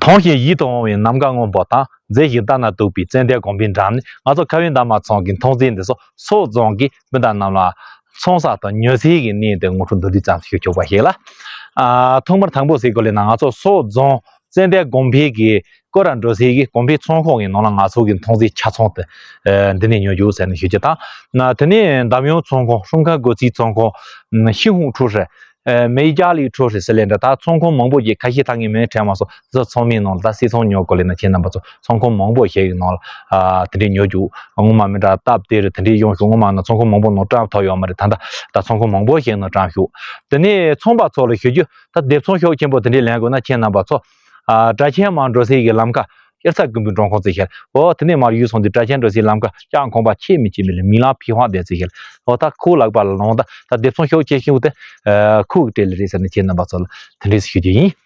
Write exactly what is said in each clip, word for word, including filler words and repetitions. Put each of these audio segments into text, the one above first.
མཐོང་ཞིང་ཡིད་དུ་འོང་བའི་ནམ་མཁའ་སྔོན་པོ་དང་། མཛེས་ཤིང་ལྟ་ན་སྡུག་པའི་ཙན་དན་དགོན་པའི་འགྲམ་ནས། ང་ཚོ་ཁ་བའི་འདབ་མ་ཚང་གི་མཐོང་ཚད་འདི་ཚོ་སོག་རྫོང་གི་སྤུན་ཟླ་རྣམས་ལ་ཚོང་ས་དང་ཉོ་སའི་གི་གནས་དེ་ངོ་སྤྲོད་མདོར་བསྡུས་ཙམ་ཞུ་ཆོག་པ་ཞིག་ལ། ཨ། ཐོག་མར་དང་པོ་ཟེར་དགོས་ལས་ན། ང་ཚོ་སོག་རྫོང་ཙན་དན་དགོན་པའི་གི་སྐོར་ར་འགྲོ་སའི་གི་དགོན་པའི་ཚོང་ཁང་གི་ནང་ལ་ང་ཚོ་གི་མཐོང་ཚད་ཆ་ཚང་དེ། ཨ། འདི་ནས་ཉོ་རྒྱུ་ཟེར་ནས་ཞུ་རྒྱུ་དང་། ན། དེ་ནས་འདམ་གཡང་ཚོང་ཁང་། ཧྲུང་ཁ་སྒོ་རྩིས་ཚོང་ཁང་། ཨ། ཤིན་ཧུང་ཁྲུའུ་ཧྲི། ཨ། མེ་ཡི་ཅཱ་ལི་ཁྲུའུ་ཧྲི་ཟེར་ལས་འདྲ། ད་ཚོང་ཁང་མང་པོ་ཞིག་ཁ་ཤས་ད་ངས་མིང་དྲན་མ་སོང་། དེ་ཚོ་ཚང་མའི་ནང་ལ་ད་སིལ་ཚོང་ཉོ་དགོས་ལས་ན། ཁྱེད་རྣམ་པ་ཚོ་ཚོང་ཁང་མང་པོ་ཞིག་གི་ནང་ལ། ཨ། དེ་འདྲའི་ཉོ་རྒྱུ། སྔོན་མ་མི་འདྲ་སྟབས་བདེ་རེད། དེ་འདྲའི་ཡོང་ཞུ། སྔོན་མ་ན་ཚོང་ཁང་མང་པོ་ནང་བཀྲམ་ཐུབ་ཡོད་མ་རེད། ད་ད་ད་ཚོང་ཁང་མང་པོ་ཞིག་ནང་བཀྲམ་ཞུ། དེ་ནས་ཚོང་པ་ཚོ་ལ་ཞུ་རྒྱུ། ད་སྡེབ་ཚོང་ཤོག་ཆེན་པོ་དེ་འདྲའི་ལེན་དགོས་ན། ཁྱེད་རྣམ་པ་ཚོ། ཨ། སྦྲ་ཆེན་མར་འགྲོ་སའི་གི་ལམ་ཁ། གཡུར་ས་ཀུན་པོའི་འགྲོ་ཁང་ཚེ་ཤར། འོ། དེ་ནས་མར་ཡུལ་སོང་དུས་སྦྲ་ཆེན་འགྲོ་སའི་ལམ་ཁ། ལྕགས་ཁང་པ་ཆེ་མི་ཆེ་མི་ལ་མིག་ལམ་ཕི་ཧོང་དེ་ཚེ་ཤར། འོ། ད་ཁོ་ལག་པ་ལ་ལོང་། ད་ད་སྡེབ་ཚོང་ཤོག་ཆེ་ཤོས་དེ། ཨ། ཁོ་གི་གྲས་ལ་རེད་ཟེར་ནས་ཁྱེད་རྣམ་པ་ཚོ་ལ་དེ་འདྲས་ཞུ་རྒྱུ་ཡིན།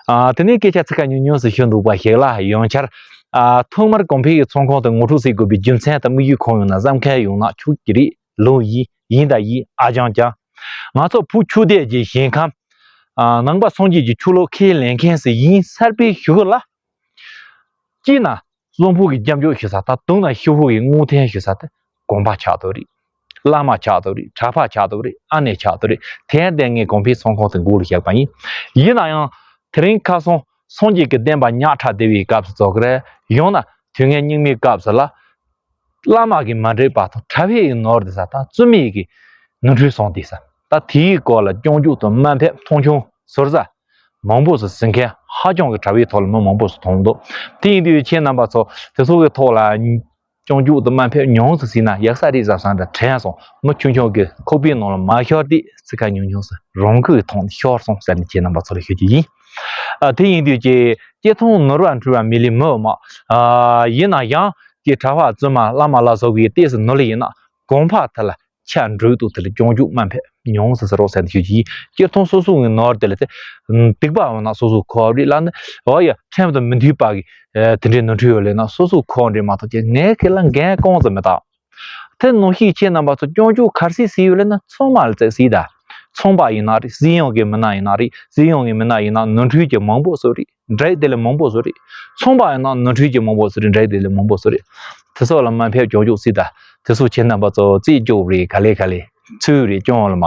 ཨ། དེ་ནས་སྐད་ཆ་ཚིག་ཁ་ཉུང་ཉུང་ཟེར་ཞུ་འདུག་པ་ཞིག་ལ། ཡང་བསྐྱར། ཨ། ཐོག་མར་གོང་འཕེལ་གྱི་ཚོང་ཁང་དུ་ངོ་སྤྲོད་བྱེད་དགོས་པའི་རྒྱུ་མཚན་དང་དམིགས་ཡུལ་གང་ཡོད་ན། བསམ་མཁན་ཡོད་ན་ཆོག་གི་རེད། ལོ་ཡིན། ཡིན་དང་ཡིན། ཨ་ཅང་ཅང་། ང་ཚོ་བོད་ཆོས་སྡེ་གི་ཞིང་ཁམས། ཨ། ནང་པ་སངས་རྒྱས་ཀྱི་ཆོས་ལུགས་ཁས་ལེན་མཁན་ཞིག་ཡིན་ཚར་བའི་གཞུག་ལ། གཅིག་ན་གསང་ཕུ་གི་སྐྱབས་འཇུག་ཞུ་ས་དང་། གདོང་ན་ཤི་བོ་གི་བསྔོ་རྟེན་ཞུ་ས་དེ་དགོན་པ་ཆགས་ཐུབ་རེད། བླ་མ་ཆགས་ཐུབ་རེད། གྲྭ་པ་ཆགས་ཐུབ་རེད། ཨ་ནེ་ཆགས་ཐུབ་རེད། དེར་བརྟེན་ངས་གོང་འཕེལ་ཚོང་ཁང་དེ་འགོ་ལ་བཞག་པ་ཡིན། ཡིན་ན་ཡང་དེ་རིང་ཁ་སང་སངས་རྒྱས་ཀྱི་བསྟན་པ་ཉག་ཕྲ་བདེ་བའི་སྐབས་སུ་ཚོགས་ཀྱི་རེད། ཡང་ན་དུས་ངན་སྙིགས་མའི་སྐབས་སུ་ལ། བླ་མ་གི་མ་འདྲེས་པ་དང་། གྲྭ་པའི་ནོར་དེ་ས་དང་། བཙུན་མའི་གི་ནོར་འཁྲུལ་སོང་དེ་ས། ད་དེའི་སྐོར་ལ་སྐྱོན་འཇུག་དང་དམའ་འབེབས། མཐོང་ཆུང་ཟུར་ཟ་མང་པོ་ཞིག་ཟིན་མཁན་ཧ་ཅང་གི་གྲྭ་པའི་ཐོག་ལ་མི་མང་པོ་ཞིག་མཐོང་འདུག། དེ་ཡིན་དུས་ཁྱེད་རྣམ་པ་ཚོ་དེ་ཚོ་གི་ཐོག་ལ་སྐྱོན་འཇུག་དང་དམའ་འབེབས་ཉུང་ཞིག་ཟིན་ན་ཡག་ས་རེད་བསམ་བསམ་འདྲ་དྲན་སོང་། མི་ཆུང་ཆུང་གི་ཁོག་པའི་ནང་ལ་མ་ཤོར་ཏེ། ཚིག་ཁ་ཉུང་ཉུང་ཞིག་རང་གི་ཐོག་ནས་ཤོར་སོང་ཟེར་ནས་ཁྱེད་རྣམ་པ་ཚོ་ལ་ཞུ་རྒྱུ་ཡིན། ཨ། དེ་ཡིན་དུས་ཀྱི་སྐྱེ་ཐང་ནོར་བ་འཁྲུལ་བ་མི་ལས་མི་འོ་མ། ཨ། ཡིན་ན་ཡང་ཀྱི་གྲྭ་པ་བཙུན་མ་བླ་མ་ལ་སོགས་པའི་ལྟས་སུ་ནོར་ལེ་ཡིན་ན། གོང་འཕེལ་དེ་ལ་ཆ་འགྲིག་འདུག། དེ་ལ་སྐྱོན་འཇུག་དམའ་འབེབས་ཉུང་ཟེར་ཟེར་རོགས་ཟེར་ནས་ཞུ་རྒྱུ་ཡིན། སྤྱིར་བཏང་སོ་སོ་གི་ནོར་དེ་ལ་དེ་སྡིག་པ་འོང་ན་སོ་སོ་ཁོ་རེད་ལ་ནི། འོ་ཡ། ཁྲིམས་དང་མི་མཐུན་པ་གི་དེ་འདྲའི་ནོར་འཁྲུལ་ཡོད་ལས་ན་སོ་སོ་ཁོ་འདྲེ་མ་གཏོགས་ཀྱི་ངས་ཁས་ལ་འགན་གང་ཟེར་མི་བཏང་། དེ་ནང་བཞིན་ཁྱེད་རྣམ་པ་ཚོ་སྐྱོན་འཇུག་ག་རེ་ཟིག་ཡོད་ལས་ན་ཚང་མ་ལ་བརྩེགས་ཟིག་ད། ཚོང་པ་ཡིན་ན་རེད། སྲིད་གཞུང་གི་མི་སྣ་ཡིན་ན་རེད། སྲིད་གཞུང་གི་མི་སྣ་ཡིན་ན་ནོར་འཁྲུལ་གྱི་མང་པོ་བཟོ་རེད། འདྲེ་དེ་ལས་མང་པོ་བཟོ་རེད། ཚོང་པ་ཡིན་ན་ནོར་འཁྲུལ་གྱི་མང་པོ་བཟོ་རེད། འདྲེ་དེ་ལས་མང་པོ་བཟོ་རེད། དེ་ཚོ་ལ་དམའ་འབེབས་སྐྱོན་འཇུག་སྲིད་ད། དེ་ཚོ་ཁྱེད་རྣམ་པ་ཚོ་རྩིས་རྒྱོབ་རེད། ག་ལེ་ག་ལེ་ཚུལ་རེད། སྐྱོན་ལ་མ།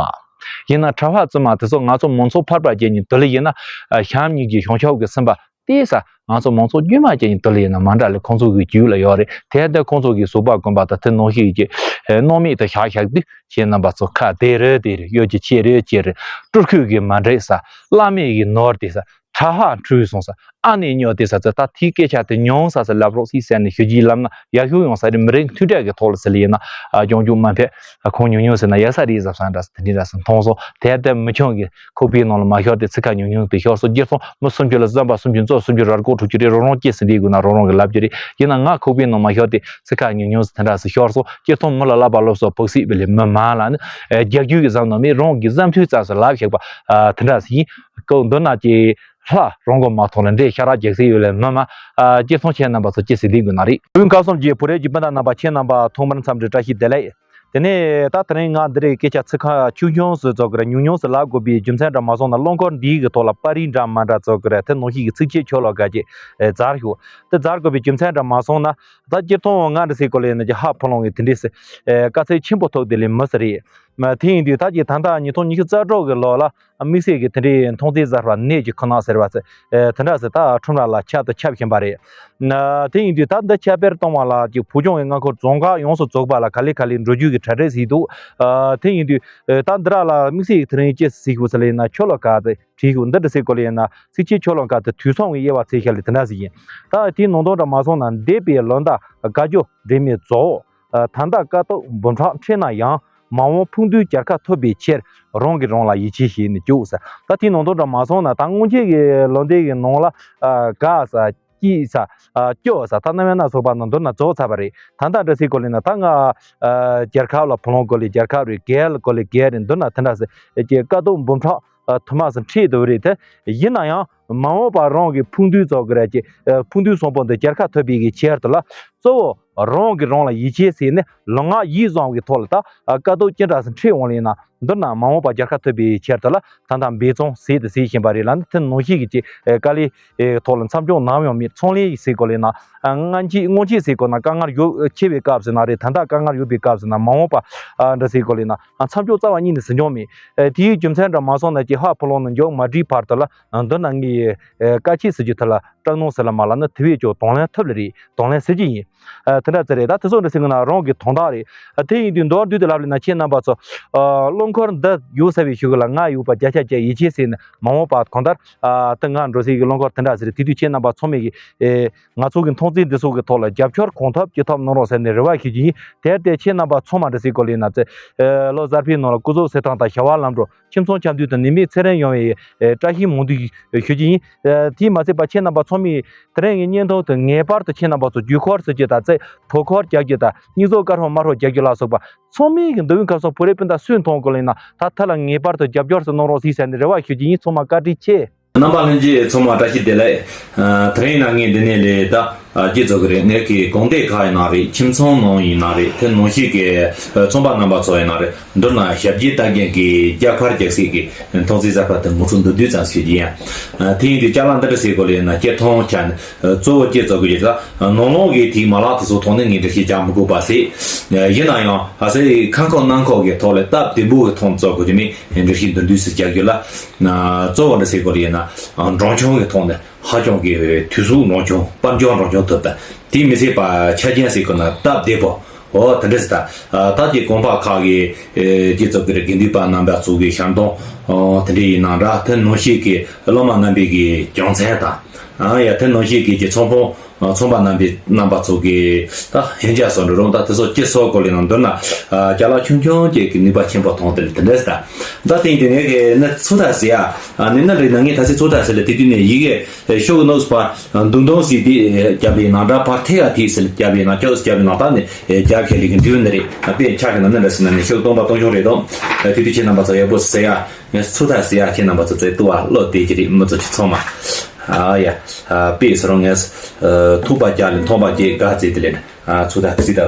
ཡིན་ན་གྲྭ་པ་བཙུན་མ་དེ་ཚོ་ང་ཚོ་མང་ཚོགས་ཕལ་པ་ཅན་གྱི་དོ་ལེ་ཡིན་ན། ཨ། བྱམས་སྙིང་རྗེ་བྱང་ཆུབ་ཀྱི་སེམས་པ་དེ་ས་ང་ཚོ་མང་ཚོགས་དཀྱུས་མ་ཅན་གྱི་དོ་ལེ་ཡིན་ན་མ་འདྲ་ལས་ཁོང་ཚོ་གི་རྒྱུད་ལ་ཡོད་རེད། དེ་ལྟར་ཁོང་ཚོ་གི་གཟུགས་པོ་གོན་པ་དང་དེ་ནང་བཞིན་གྱི་སྣང་མེད་དུ་བཞག་བཞག་དུས་ཁྱེད་རྣམ་པ་ཚོ་ཁ་བདེ་རེད་བདེ་རེད། གཡོ་སྒྱུ་ཆེ་རེད་ཆེ་རེད། སྤྲུལ་སྐུ་གི་མ་འདྲེས་ས། བླ་མའི་གི་ནོར་དེ་ས། གྲྭ་པ་འཁྲུལ་སོང་ས། ཨ་ནེ་ཉོ་དེ་ས་ཚེ། ད་དེའི་སྐད་ཆ་དེ་ཉུང་ས་ས་ལབ་རོགས་སྲིད་ཟེར་ནས་ཞུ་རྒྱུ་ལབ་ན་ཡག་ཤོས་ཡོང་ས་རེད། མི་རིགས་མཐུན་སྒྲིལ་གི་ཐོག་ལ་ཟེར་ལེ་ཡིན་ན། ཨ། སྐྱོན་འཇུག་དམའ་འབེབས་ཁོང་ཉུང་ཉུང་ཟེར་ན་ཡག་ས་རེད་བསམ་ས་འདྲ་ས་དེ་འདྲ་ས་མཐོང་སོང་། དེ་ལྟར་མི་ཆུང་གི་ཁོག་པའི་ནང་ལ་མ་ཤོར་ཏེ་ཚིག་ཁ་ཉུང་ཉུང་དེ་ཤོར་སོང་། སྤྱིར་བཏང་མི་སུམ་ཅུ་ལ་བསམ་པ་སུམ་ཅུ་མཛོད་སུམ་ཅུ་ར་སྒོ་དྲུག་ཅུ་རེད། རང་རང་སྐྱེ་ཟིན་དེའི་སྒོ་ན་རང་རང་གི་ལབ་རྒྱུ་རེད། ཡིན་ན་ང་ཁོག་པའི་ནང་མ་ཤོར་ཏེ་ཚིག་ཁ་ཉུང་ཉུང་ཟེར་དེ་འདྲ་ས་ཤོར་སོང་། སྤྱིར་བཏང་མི་ལ་བསླབ་པ་སློབ་གསོ་ཕོག་སྲིད་པ་ལས་མི་མང་ལ་ནི། ཨེ། རྒྱག་རྒྱུ་གི་བསམ་བློ་མེད། རང་གི་བསམ་ཚུལ་ཙམ་ཞིག་ལབ་ཤེས་པ། ཨ། དེ་འདྲ་ཞིག་ཡིན། ཀོ་མདོར་ན་ཀྱི་ལྷ་རང་གི་མ་མཐོང་ལ་འདྲེ་ཤ་ར་རྒྱག་སྲིད་ཡོད་ལས་མི་མང་། ཨ། སྤྱིར་བཏང་ཁྱེད་རྣམ་པ་ཚོ་སྐྱེ་སྲིད་དེ་དགོས་ན་རེད། དུས་ཁ་སང་གི་བོད་རིགས་ཀྱི་སྤུན་ཟླ་རྣམ་པ་ཁྱེད་རྣམ་པ་ཐོག་མར་འཚམས་འདྲི་བཀྲ་ཤིས་བདེ་ལེགས། དེ་ནས་ད་དེ་རིང་ང་འདི་རེད། སྐད་ཆ་ཚིག་ཁ་ཆུང་ཆུང་ཞིག་ཚོགས་ཀྱི་རེད། ཉུང་ཉུང་ཞིག་ལབ་དགོས་པའི་རྒྱུ་མཚན་འདྲ་མ་སོང་ན། རླངས་འཁོར་འདིའི་གི་ཐོག་ལ་པར་རིས་འདྲ་མ་འདྲ་ཚོགས་ཀྱི་རེད། དེ་ནང་བཞིན་གྱི་ཚིགས་བཅད་ཁྱོད་ལ་དགའ་ཅེས་ཛར་ཞུ། དེ་ཛར་དགོས་པའི་རྒྱུ་མཚན་འདྲ་མ་སོང་ན། ད་སྤྱིར་བཏང་ང་འདྲ་ཟེར་གོ་ལས་ན་ཀྱི་ཧ་ཕུ་ལོང་གི་དེ་འདྲས་སེ། ཨེ། དཀའ་ཚེགས་ཆེན་པོ་ཐུག་དེ་ལས་མི་སེ་རེད། མ་དེ་ཡིན་དུས་ད་ཀྱི་ད་ལྟ་ཉིས་སྟོང་ཉི་ཤུ་རྩ་དྲུག་གི་ལོ་ལ་དམིགས་བསལ་གྱི་དེ་འདྲའི་མཐོང་ཚད་གསར་པ་ནད་ཀྱི་ཁུ་ནག་ཟེར་བ་ཚེ། ཨེ། དེ་འདྲ་ཟེར་ད་ཁྲོམ་ར་ལ་ཁྱབ་དང་ཁྱབ་བཞིན་པ་རེད། ན། དེ་ཡིན་དུས་ད་འདི་ཁྱབ་སྤེལ་གཏོང་བ་ལ་ཀྱི་བོད་ལྗོངས་ཀྱི་མངའ་ཁུལ་རྫོང་ཁག་ཡོངས་སུ་རྫོགས་པ་ལ་ག་ལེ་ག་ལེ་འགྲོ་རྒྱུ་གི་གྲ་སྒྲིག་ཟིག་འདུག། ཨ། དེ་ཡིན་དུས། ཨེ། ད་འདི་ར་ལ་དམིགས་བསལ་གྱི་དེ་རིང་ཅེས་ཟིག་ཞུ་ཟེར་ལེ་ན་ཁྱོད་ལ་ག་ཚེ། བྲིས་ཤོག་འདི་འདྲ་ཟེར་གོ་ལེ་ཡིན་ན། ཚིགས་བཅད་ཁྱོད་ལ་ག་དེ་དུས་མཚུངས་ཀྱི་དབྱེ་བ་ཕྱེ་ཤར་ལེ་དེ་འདྲ་ཟིག་ཡིན། ད་དེའི་ནང་དོན་འདྲ་མ་སོང་ན། འདས་པའི་ལོ་ཟླ་དགའ་སྐྱོ་འབྲེལ་མེད་རྫོགས། ད་ལྟ་དཀའ་སྡུག་འབུམ་ཕྲག་འཕྲད་ན་ཡང་། མ་འོངས་ཕུགས་འདུན་གྱར་ཁ་ཐུབ་པའི་ཕྱིར། རང་གིས་རང་ལ་ཡིད་ཆེས་བྱས་ནས་སྐྱོ་ཟེར། ད་དེའི་ནང་དོན་འདྲ་མ་སོང་ན། ད་སྔོན་ཆད་ཀྱི་ལོ་ཟླའི་གི་ནང་ལ། ཨ། དགའ་ས། སྐྱིད་ས། ཨ། སྐྱོ་ས། ད་རྣམ་དབྱེ་སྣ་ཚོགས་པ་ནང་མདོར་ན་རྫོགས་ཚར་བ་རེད། ད་ལྟ་འདྲ་ཟེར་གོ་ལེ་ན། ད་ང་། ཨ། རྒྱལ་ཁབ་ལ་བུ་ལོན་དགོས་ལེ་རྒྱལ་ཁབ་རེད། སྒེར་ལ་དགོས་ལེ་སྒེར་རེད། མདོར་ན་དེ་འདྲ་ཟེར་གྱི་དཀའ་སྡུག་འབུམ་ཕྲག་ཨ། དུ་མ་སུ་འཕྲད་དུ་རེད་དེ། ཡིན་ན་ཡང་མ་འོངས་པར་རང་གི་ཕུགས་འདུན་ཚོགས་ཀྱི་རེད་ཀྱི། ཨ། ཕུགས་འདུན་གསུམ་པོ་འདི་གྱར་ཁ་ཐུབ་པའི་གི་ཆེད་དུ་ལ། གཙོ་བོ་རང་གིས་རང་ལ་ཡིད་ཆེས་བྱས་ནས་ལུས་ངག་ཡིད་གསུམ་གྱི་ཐོག་ལ་ད། ཨ། དཀའ་སྡུག་ཅི་འདྲ་སུ་འཕྲད་འོང་ལེ་ན། མདོར་ན་མ་འོངས་པ་རྒྱལ་ཁ་ཐོབ་པའི་ཆེད་དུ་ལ་ད་ལྟ་འབད་བརྩོན་ཟེར་དུ་ཟེར་བཞིན་པ་རེད་ལ། ནི་དེ་ནང་བཞིན་གྱི་ཅིག་དཀའ་ལས་ཐོག་ལ་མཚམས་འཇོག་ནམ་ཡང་མེད། ཚོང་ལས་ཟེར་དགོས་ལས་ན་སྔོན་ཆད་སྔོན་ཆད་ཟེར་དགོས་ན་དཀའ་ངལ་ཡོད་ཆེ་བའི་སྐབས་ཟེར་ན་རེད། ད་ལྟ་དཀའ་ངལ་ཡོད་པའི་སྐབས་ཟེར་ན་མ་འོངས་པ་འདྲ་ཟེར་དགོས་ལས་ན་མཚམས་འཇོག་རྩ་བ་ཉིད་ནས་ཟིན་འཇོག་མེད། དེའི་རྒྱུ་མཚན་འདྲ་མ་སོང་ན་ཅིག་ཧ་ཕུ་ལོང་ནས་མགྱོགས་མ་བྲིས་བར་དུ་ལ་མདོར་ན་ངའི་དཀའ་སྤྱད་ཟེར་རྒྱུ་དེ་ལ་སྐྲག་སྣང་ཟེར་ལ་མ་ལ་ནི་དེ་བས་ཀྱང་གདོང་ལེན་ཐུབ་ལེ་རེད། གདོང་ལེན་ཟེར་གྱི་ཡིན། ཨ། དེ་འདྲ་ཙི་རེད། ད་དེ་ཚོ་འདྲ་ཟེར་གི་ན་རང་གི་དོན་དག་རེད། ཨ། དེ་ཡིན་དུས་མདོར་བསྡུས་ཏེ་ལབ་ལེ་ན་ཁྱེད་རྣམ་པ་ཚོ། ཨ། རླངས་འཁོར་འདི་ཡོད་ས་བའི་ཤུགས་ལ་ང་ཡོད་པ་བརྒྱ་ཆ་བརྒྱ་ཡིད་ཆེས་ཟེར་ནས་མ་འོངས་པ་གང་ལྟར། ཨ། དེ་ང་འགྲོ་སའི་གི་རླངས་འཁོར་དེ་འདྲ་ཟེར་དེ་དུས་ཁྱེད་རྣམ་པ་ཚང་མས་གི། ཨེ། ང་ཚོ་གི་མཐོང་ཚད་འདི་ཚོ་གི་ཐོག་ལ་རྒྱབ་སྐྱོར་གང་ཐུབ་ཅི་ཐུབ་གནང་རོགས་ཟེར་ནས་རེ་བ་ཞུ་རྒྱུ་ཡིན། དེར་བརྟེན་ཁྱེད་རྣམ་པ་ཚང་མ་འདྲ་ཟེར་གོ་ལེ་ན་ཙི། ཨེ། ལོ་གསར་པའི་ནང་ལ་སྐུ་གཟུགས་གསལ་ཐང་དང་བྱ་བ་ལམ་འགྲོ། ཁྱིམ་ཚང་འཆམ་མཐུན་དང་ནད་མེད་ཚེ་རིང་ཡོང་བའི་བཀྲ་ཤིས་སྨོན་འདུན་ཞུ་རྒྱུ་ཡིན། དེས་མ་ཚད་པ་ཁྱེད་རྣམ་པ་ཚང་མས་དེ་རིང་གི་བརྙན་ཐུང་དེ་ངེས་པར་དུ་ཁྱེད་རྣམ་པ་ཚོ་བརྒྱུད་འཁོར་ཟེར་རྒྱུ་དང་རྩེ་ཕོ་འཁོར་རྒྱག་རྒྱུ་དང་སྙིང་ཚོགས་དཀར་ཧོང་དམར་ཧོང་རྒྱག་རྒྱུ་ལ་སོགས་པ་ཚང་མས་གི་མདོ་དབུས་ཁམས་གསུམ་བོད་རིགས་སྤུན་ཟླ་སུས་མཐོང་དགོས་ལེ་ན་ད་ཐ་ལ་ངེས་པར་དུ་རྒྱབ་སྐྱོར་ཟེར་གནང་རོགས་ཟེར་ཟེར་ནས་རེ་བ་ཞུ་རྒྱུ་ཡིན། ཚང་མ་བཀའ་དྲིན་ཆེ། རྣམ་པ་ལྷན་རྒྱས་ཚང་མ་བཀྲ་ཤིས་བདེ་ལེགས། ཨ། དེ་རིང་ན་ངས་འདི་ནས་ལས་ད། ཨ། སྐྱིད་ཚོ་གི་རེད། ངས་ཀྱི་གོང་སྡེ་ཁག་ཡིན་ན་རེད། ཁྱིམ་ཚང་ནང་ཡིན་ན་རེད། དེ་ནང་བཞིན་གྱི་ཚོང་པ་རྣམ་པ་ཚོ་ཡིན་ན་རེད། མདོར་ན་ཞབས་ཕྱི་ལྟ་མཁན་གྱི་རྒྱབ་འཁར་རྒྱག་སའི་གི་མཐོང་ཚད་གསར་པ་དེ་ངོ་སྤྲོད་མདོར་བསྡུས་ཙམ་ཞུ་རྒྱུ་ཡིན། ཨ། དེ་ཡིན་དུས་ཅ་ལག་འདི་འདྲ་ཟེར་དགོས་ལེ་ན་སྐྱིད་ཐོང་ཆ་ནས་གཙོ་བོ་སྐྱིད་ཚོ་གི་རེད། ད་ནང་ལོགས་ཀྱི་དེའི་མ་ལག་དེ་ཚོ་ཐོག་ནས་ངས་འགྲེལ་བཤད་རྒྱག་མི་དགོས་པ་ཟེར། ཡིན་ན་ཡང་ཨ་སའི་ཁང་ཁོག་ནང་ཁོག་གི་ཐོག་ལ་སྟབས་བདེ་པོ་གི་ཐོག་ནས་བཙོག་དགོས་ཀྱི་མིན་འགྲེལ་བཤད་མདོར་བསྡུས་སུ་རྒྱག་རྒྱུ་ལ། གཙོ་བོ་འདྲ་ཟེར་དགོས་ལེ་ཡིན་ན་འབྲོང་ཆུང་གི་ཐོག་ནས་ཧ་ཅང་གི་དུས་སུ་འབྲོང་ཆུང་སྤར་འབྱོར་འབྲོང་ཆུང་ཐོབ་པ། དེ་མི་ཚད་པ་ཆ་རྐྱེན་ཟེར་དགོས་ན་སྟབས་བདེ་པོ། འོ་དེ་འདྲ་ཟེར། ད་ད་ཀྱི་གོང་འཕེལ་ཁག་གི་སྤྱི་ཚོགས་ཀྱི་དགེ་འདུན་པ་རྣམ་པ་ཚོ་གི་ཞལ་འདོན་དེ་འདྲ་ཡིན་ན་འདྲ། དེ་ནང་བཞིན་གྱི་སློབ་མ་རྣམ་པའི་གི་སྦྱོང་ཚན་དང་། ཡ་དེ་ནང་བཞིན་གྱི་ཚོང་དཔོན། ཚོང་པ་རྣམ་པའི་རྣམ་པ་ཚོ་གི་ད་ཧན་ཆ་སོགས་འགྲོ་རུང་ད་དེ་ཚོ་སྤྱི་ཚོགས་སྐོར་ལས་ནང་མདོར་ན་ཅ་ལག་ཆུང་ཆུང་ཅིག་གི་ནུས་པ་ཆེན་པོ་ཐོན་ཏེ་དེ་འདྲ་ཟེར། ད་དེང་དེ་ངས་གི་ནི་ཚུ་ད་ཟེར་ཡ་ནི་ན་རེ་ན་ངས་ད་སེ་ཚུ་ད་ཟེར་ལ་དེ་དུས་ནས་ཡི་གེ་ཤོག་གི་ནོག་སི་པ་འདུག་འདུག་སི་དེ་རྒྱབ་པའི་ནང་འདྲ་བར་ཐེ་ཡ་ཐེ་ཟེར་རྒྱབ་པའི་ནང་ཅོག་སི་རྒྱབ་པའི་ནང་ད་ནི་རྒྱབ་ཁྱེར་ལི་གི་འདུལ་ནི་རེད། དཔེ་ཆ་གི་ནང་ནི་འདྲ་ཟེར་ན་ནི་ཤོག་སྟོང་པ་སྟོང་ཆུང་རེད་དོ། དེ་དུས་ཁྱེད་རྣམ་པ་ཚོ་ཡག་པོ་ཟེར་ཡ། ངས་ཚུ་ད་ཟེར་ཡ་ཁྱེད་རྣམ་པ་ཚོ་ཚེ་ཏུ་བ་བློ་བདེ་གི་རེད། མི་ཚོ་ཁྱེད་ཚང་མ། ཨ་ཡ། ཨ་པེ་སི་རོང་ངས་ཐུག་པ་རྒྱག་ལེ་མཐོང་པ་རྒྱག་དགའ་ཚེ་དེ་ལེ། ཨ་ཚུ་ད་ཟི་ད།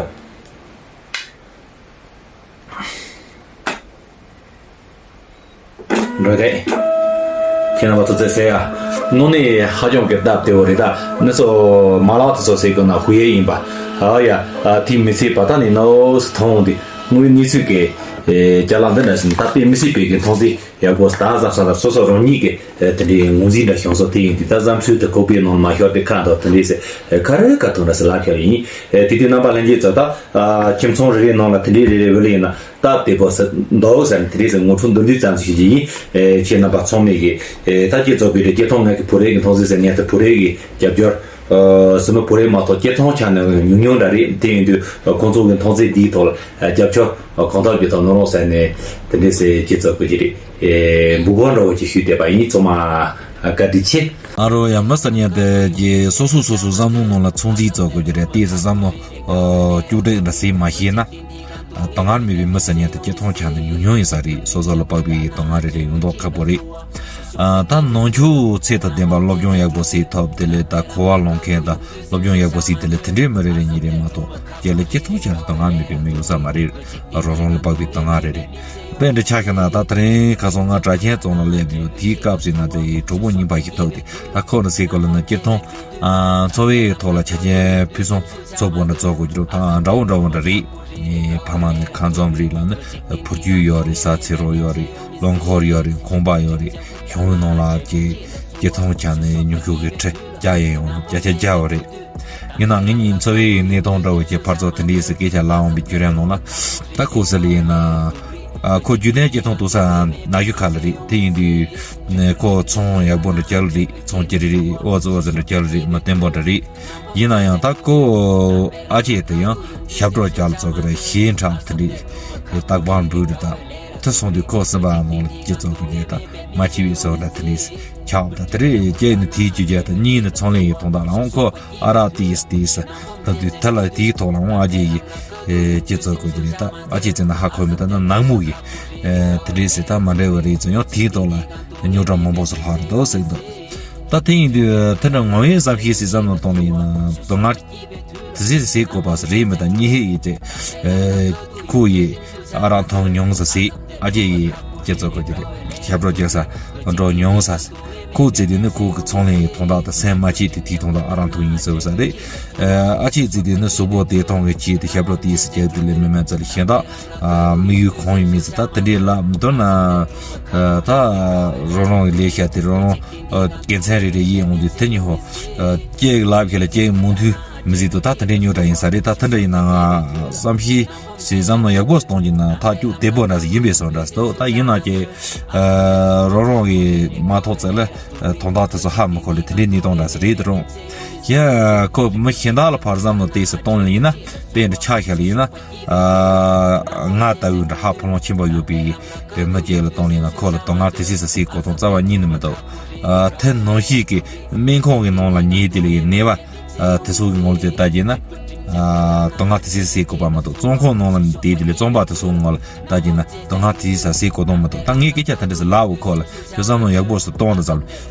འགྲོ་གི། ཁྱེད་རྣམ་པ་ཚོ་ཚེ་ཟེར་ཡ། དངོས་གནས་ཧ་ཅང་གི་སྟབས་བདེ་བོ་རེད། ད་ནི་ཚོ་མ་ལག་དེ་ཚོ་ཟེར་དགོས་ན་ཧུ་ཡེ་ཡིན་པ། ཨ་ཡ། ཨ་དེ་མི་ཚེ་བ་ད་ནི་ནོ་སི་མཐོང་དེ་དངོས་གནས་ཚུལ་གི་ཅ་ལག་འདི་འདྲ་ཟིན་ད་དཔེ་མི་སྲིད་པའི་གི་མཐོང་ཚེ། ཡག་པོ་ད་གཟབ་གཟབ་སོ་སོ་རང་ཉིད་ཀྱི་དེ་འདྲའི་ངོས་འཛིན་འདྲ་བྱུང་སོང་། དེ་ཡིན་དུས་ད་བསམ་ཚུལ་དེ་ཁོག་པའི་ནང་མ་ཤོར་ཏེ་ཁ་འདོགས་དེ་འདྲའི་ཟེར་ཁ་རེ་ཁ་ཐུག་འདྲ་ཟེར་ལབ་ཤོར་ཡིན། དེ་དུས་རྣམ་པ་ལྷན་རྒྱས་ཚོ་ད་ཁྱིམ་ཚང་རེ་རེའི་ནང་ལ་དེ་འདྲའི་རེ་རེ་འོས་ལ་ཡིན་ན་སྟབས་བདེ་པོ་ཟེར་འདུག་ཟེར་དེ་འདྲའི་ཟེར་ངོ་སྤྲོད་མདོར་བསྡུས་ཙམ་ཞིག་ཡིན། ཁྱེད་རྣམ་པ་ཚང་མས་ཀྱི་ད་སྐྱེ་ཚོགས་པའི་རེ་སྐྱེ་ཐོང་ངེད་ཀྱི་བུ་རེ་གི་མཐོང་ཚུལ་ཟེར་ངེད་དུ་བུ་རེ་གི་རྒྱབ་སྐྱོར། སྲིད་མི་བུ་རེ་མ་གཏོགས་སྐྱེ་ཐོང་ཆ་ནས་ཉུང་ཉུང་འདྲ་རེད། དེ་ཡིན་དུས་ཁོང་ཚོ་གི་མཐོང་ཚད་འདིའི་ཐོག་ལ་རྒྱབ་སྐྱོར་གང་ཐུབ་ཀྱི་ཐོག་གནང་རོགས་ཟེར་ནས་དེ་འདྲས་སེ་སྐྱེ་ཚོགས་ཀྱི་རེད། འབུལ་སྐོར་འདྲ་བོ་ཅིག་ཞུས་བསྡད་པ་ཡིན། ཚང་མ་བཀའ་དྲིན་ཆེ། ཨ་རོ་ཡ་མི་ཟེར་མཁན་དེ་རྗེས་སོ་སོ་སོ་སོ་བསམ་བློ་ནང་ལ་ཚོང་རྫས་བཙོག་དགོས་ཀྱི་རེད། དེ་སེ་བསམ་བློ་ཨ་སྐྱོ་དྲེག་འདྲ་སེ་མ་ཤེས་ན། དོ་སྣང་མེད་པའི་མི་ཟེར་མཁན་དེ་སྐྱེ་ཐོང་ཆ་ནས་ཉུང་ཉུང་ཡིན་ས་རེད། སོ་སོ་ལ་དཔག་པའི་དོ་སྣང་རེ་རེ་ཡོང་མདོག་ཁ་པོ་རེད། ཨ་ད་ནང་ཆོས་ཚད་དང་ལྡན་པ་སློབ་སྦྱོང་ཡག་པོ་ཞིག་ཐོབ། དེ་ལས་ད་གོ་བ་ལོན་མཁན་དང་སློབ་སྦྱོང་ཡག་པོ་ཞིག་དེ་ལས་དེ་འདྲའི་མི་རེ་རེ་གཉིས་རེ་མ་གཏོགས་རྒྱལ་ལ་སྐྱེ་ཐོང་ཆ་ནས་དོ་སྣང་མེད་པའི་མི་ཡོད་ས་མ་རེད། རང་རང་ལ་དཔག་པའི་དོ་སྣང་རེ་རེད། དཔེ་འདྲ་ཆ་བཞག་ན་ད་དེ་རིང་ཁ་སང་ང་གྲྭ་ཆེན་རྫོང་ལ་སླེབས་ཡོད། དེའི་སྐབས་སུ་ང་ཚོའི་གྲོགས་པོ་གཉིས་ཕ་གི་ཐུག་སྟེ། ད་ཁོ་ནི་ཟེར་གོ་ལ་ན་སྐྱེ་ཐོང་ཨ་འཚོ་བའི་ཐོག་ལ་ཆ་རྐྱེན་ཕུན་སུམ་ཚོགས་པོ་འདྲ་བཙོག་དགོས་ཀྱི་འདུག་ད་འདྲ་བོ་འདྲ་བོ་འདྲ་རེད། ངའི་ཕ་མ་ནི་ཁ་འཛོམས་རེད་ལ་ནི་བུ་རྒྱུད་ཡོད་རེད། ས་ཚིགས་རོགས་ཡོད་རེད། རླངས་འཁོར་ཡོད་རེད། ཁང་པ་ཡོད་རེད། ཞང་བོའི་ནང་ལ་ཀྱི་སྐྱེ་ཐོང་ཆ་ནས་ཉུང་ཤོས་ཀྱི་ཁྲི་བརྒྱ་ཡན་ཡོང་། བརྒྱ་ཆ་བརྒྱ་ཡོད་རེད། ཡིན་ནའང་ངེད་གཉིས་འཚོ་བའི་གནས་སྟངས་འདྲ་བོ་ཀྱི་ཕར་ཚུར་དེ་འདྲའི་སྐད་ཆ་ལབ་འོང་བའི་བརྒྱུད་རིམ་ནང་ལ། ད་ཁོ་ཟེར་ལ་ཡིན་ན། ཨ་ཁོ་རྒྱུན་ལྡན་སྐྱེ་ཐོང་གཏོང་ས་ནག་ཆུ་ཁ་ལ་རེད། དེ་ཡིན་དུས་ཁོ་ཚོང་ཡག་པོ་འདྲ་རྒྱག་ལ་རེད། ཚོང་ཅི་རེད་རེད། ཨོ་ཙི་ཨོ་ཙི་འདྲ་རྒྱག་ལ་རེད། མི་བརྟན་པོ་འདྲ་རེད། ཡིན་ན་ཡང་ད་ཁོ་ཨ་ཅེ་དེ་ཡང་ཞབས་བྲོ་རྒྱག་ལ་ཚོ་གི་རེད། ཞེ་དྲག་དེ་འདྲའི་རྟག་པར་འབུལ་རེད། ད་དེ་སོང་དུས་ཁོ་སེམས་པ་ནང་ལ་སྐྱེ་ཚོང་གི་རེད། ད་མ་ཆེ་བའི་སོ་འདྲ་དེ་འདྲའི་ཆགས། ད་དེ་རེད། སྐྱེས་ནི་དེའི་རྒྱུ་རྒྱ་དང་གཉིས་ནི་ཚོང་ལས་ཡི་ཐོང་ད་ལའང་ཁོ་ཨ་རག་དེའི་དེའི་ད་དུས་ད་ལ་དེའི་ཐོག་ལའང་ཨ་ཅེ་ཡི་ཨེ་སྐྱེ་ཚོ་དགོས་ཀྱི་རེད། ད་ཨ་ཅེ་ཚེ་ན་ཧ་གོ་མི་ད་ན་ནག་མོ་ཡི་ཨེ་དེ་འདྲའི་ཟེར་ད་མ་འདྲ་བ་རེད་ཚོ་ཡང་དེའི་ཐོག་ལ་རྙོག་དྲ་མང་པོ་སུ་ལྷག་རེད་དོ་ཟེར་འདུག་ད་དེ་ཡིན་དུས་དེ་འདྲ་ངོ་བོའི་བསམ་ཤེས་སི་བསམ་བློ་གཏོང་ནི་ཡིན་ན་དོ་ངར་དེ་ཟེར་ཟེར་དགོས་པ་ཟེར་རེད་མི་ད་གཉིས་ཧེ་ཡི་དེ་ཨེ་ཁོ་ཡི་ཨ་རག་འཐུང་མྱོང་ཟེར་ཟེར། ཨ་ཅེ་ཡིས་ཁྱེད་ཚོ་གོ་རྒྱུ་རེད། ཞབས་བྲོ་རྒྱག་ས་འགྲོ་མྱོང་ས། ཁོ་བརྩིས་དུས་ནི་ཁོ་གི་ཚོང་ལས་ཡི་དོན་དག་དང་སེམས་མ་སྐྱིད་དེ་དེའི་དོན་དག་ཨ་རང་ཐུག་ཡིན་ཟེར་བ་ས་རེད། ཨ་ཅེ་བརྩིས་དུས་ནི་གཟུགས་པོ་བདེ་ཐང་གི་ཆེད་དུ་ཞབས་བྲོ་དེ་སི་རྒྱག་དུས་ལས་མི་མེད་ཙམ་ལ་ཤེས་ད། དམིགས་ཡུལ་གང་ཡིན་མིན་ཟེར་ད་དེ་འདྲའི་ལབ་མི་འདུག་ན། ད་རང་རང་གི་ལས་བྱ་དེ་རང་རང་དགེ་མཚན་རེ་རེ་ཡིན་འོང་དུས་དེ་ཉིད་ཧོ། ཅེག་ལབ་ཁྱེད་ལ་ཅེག་མུ་མཐུད་མི་ཟིག་ཏུ་ད་དེ་འདྲའི་ཉོ་གྲ་ཡིན་ས་རེད། ད་དེ་འདྲ་ཡིན་ན་ང་བསམ་ཤེས་ཞེས་བསམ་ན་ཡག་པོ་གཏོང་གྱིན་ན་ཐག་གཅོད་བདེ་པོ་འདྲ་ཟིག་ཡིན་པའི་བཟོ་འདྲ་ཟིག་འདུག་ད་ཡིན་ན་ཀྱེ་རོ་རོ་གི་མ་ཐོག་ཙེ་ལ་དོན་དག་དེ་ཚོ་ཧ་མི་གོ་ལེ་དེ་འདྲའི་གནས་སྟངས་འདྲ་ཟིག་རེད་དུ་རུང་། ཡ་ཁོ་མི་གཞན་དག་ལ་ཕར་བསམ་ནོ་དེ་སུ་གཏོང་ལེ་ཡིན་ན་དཔེ་འདྲ་ཆ་བཞག་ལེ་ཡིན་ན། ང་ལྟ་བུ་འདྲ་ཧ་ཕོ་ལོང་ཆེན་པོ་ཡོད་པའི་མི་སྐྱེ་ལ་གཏོང་ལེ་ཡིན་ན་ཁོ་ལ་དོན་ངར་དེ་སྲིད་ས་སའི་གོ་སྟོང་རྩ་བ་ཉིད་ནས་མི་འདུག་དེ་ནང་བཞིན་གྱི་སྨན་ཁང་གི་ནང་ལ་ཉལ་དེ་ལེ་ནད་པ། དེ་ཚོ་གི་ངོ་ལ་དེ་ལྟ་རྒྱུ་ན། དོན་ལྔ་དེ་སྲིད་སའི་བཀོད་པ་མ་གཏོགས་བཙོན་ཁང་ནང་ལ་བསྡད་དེ་ལས་བཙོན་པ་དེ་ཚོ་གི་ངོ་ལ་ལྟ་རྒྱུ་ན་དོན་ལྔ་དེ་སྲིད་ས་སའི་གོ་སྟོང་མ་གཏོགས་ད་ངས་སྐད་ཆ་དེ་འདྲ་ཟེར་ལབ་འོ་ཁོ་ལ་ཁྱོད་བསམ་བློ་ཡག་པོ་ཟེར་གཏོང་དང་ཙམ་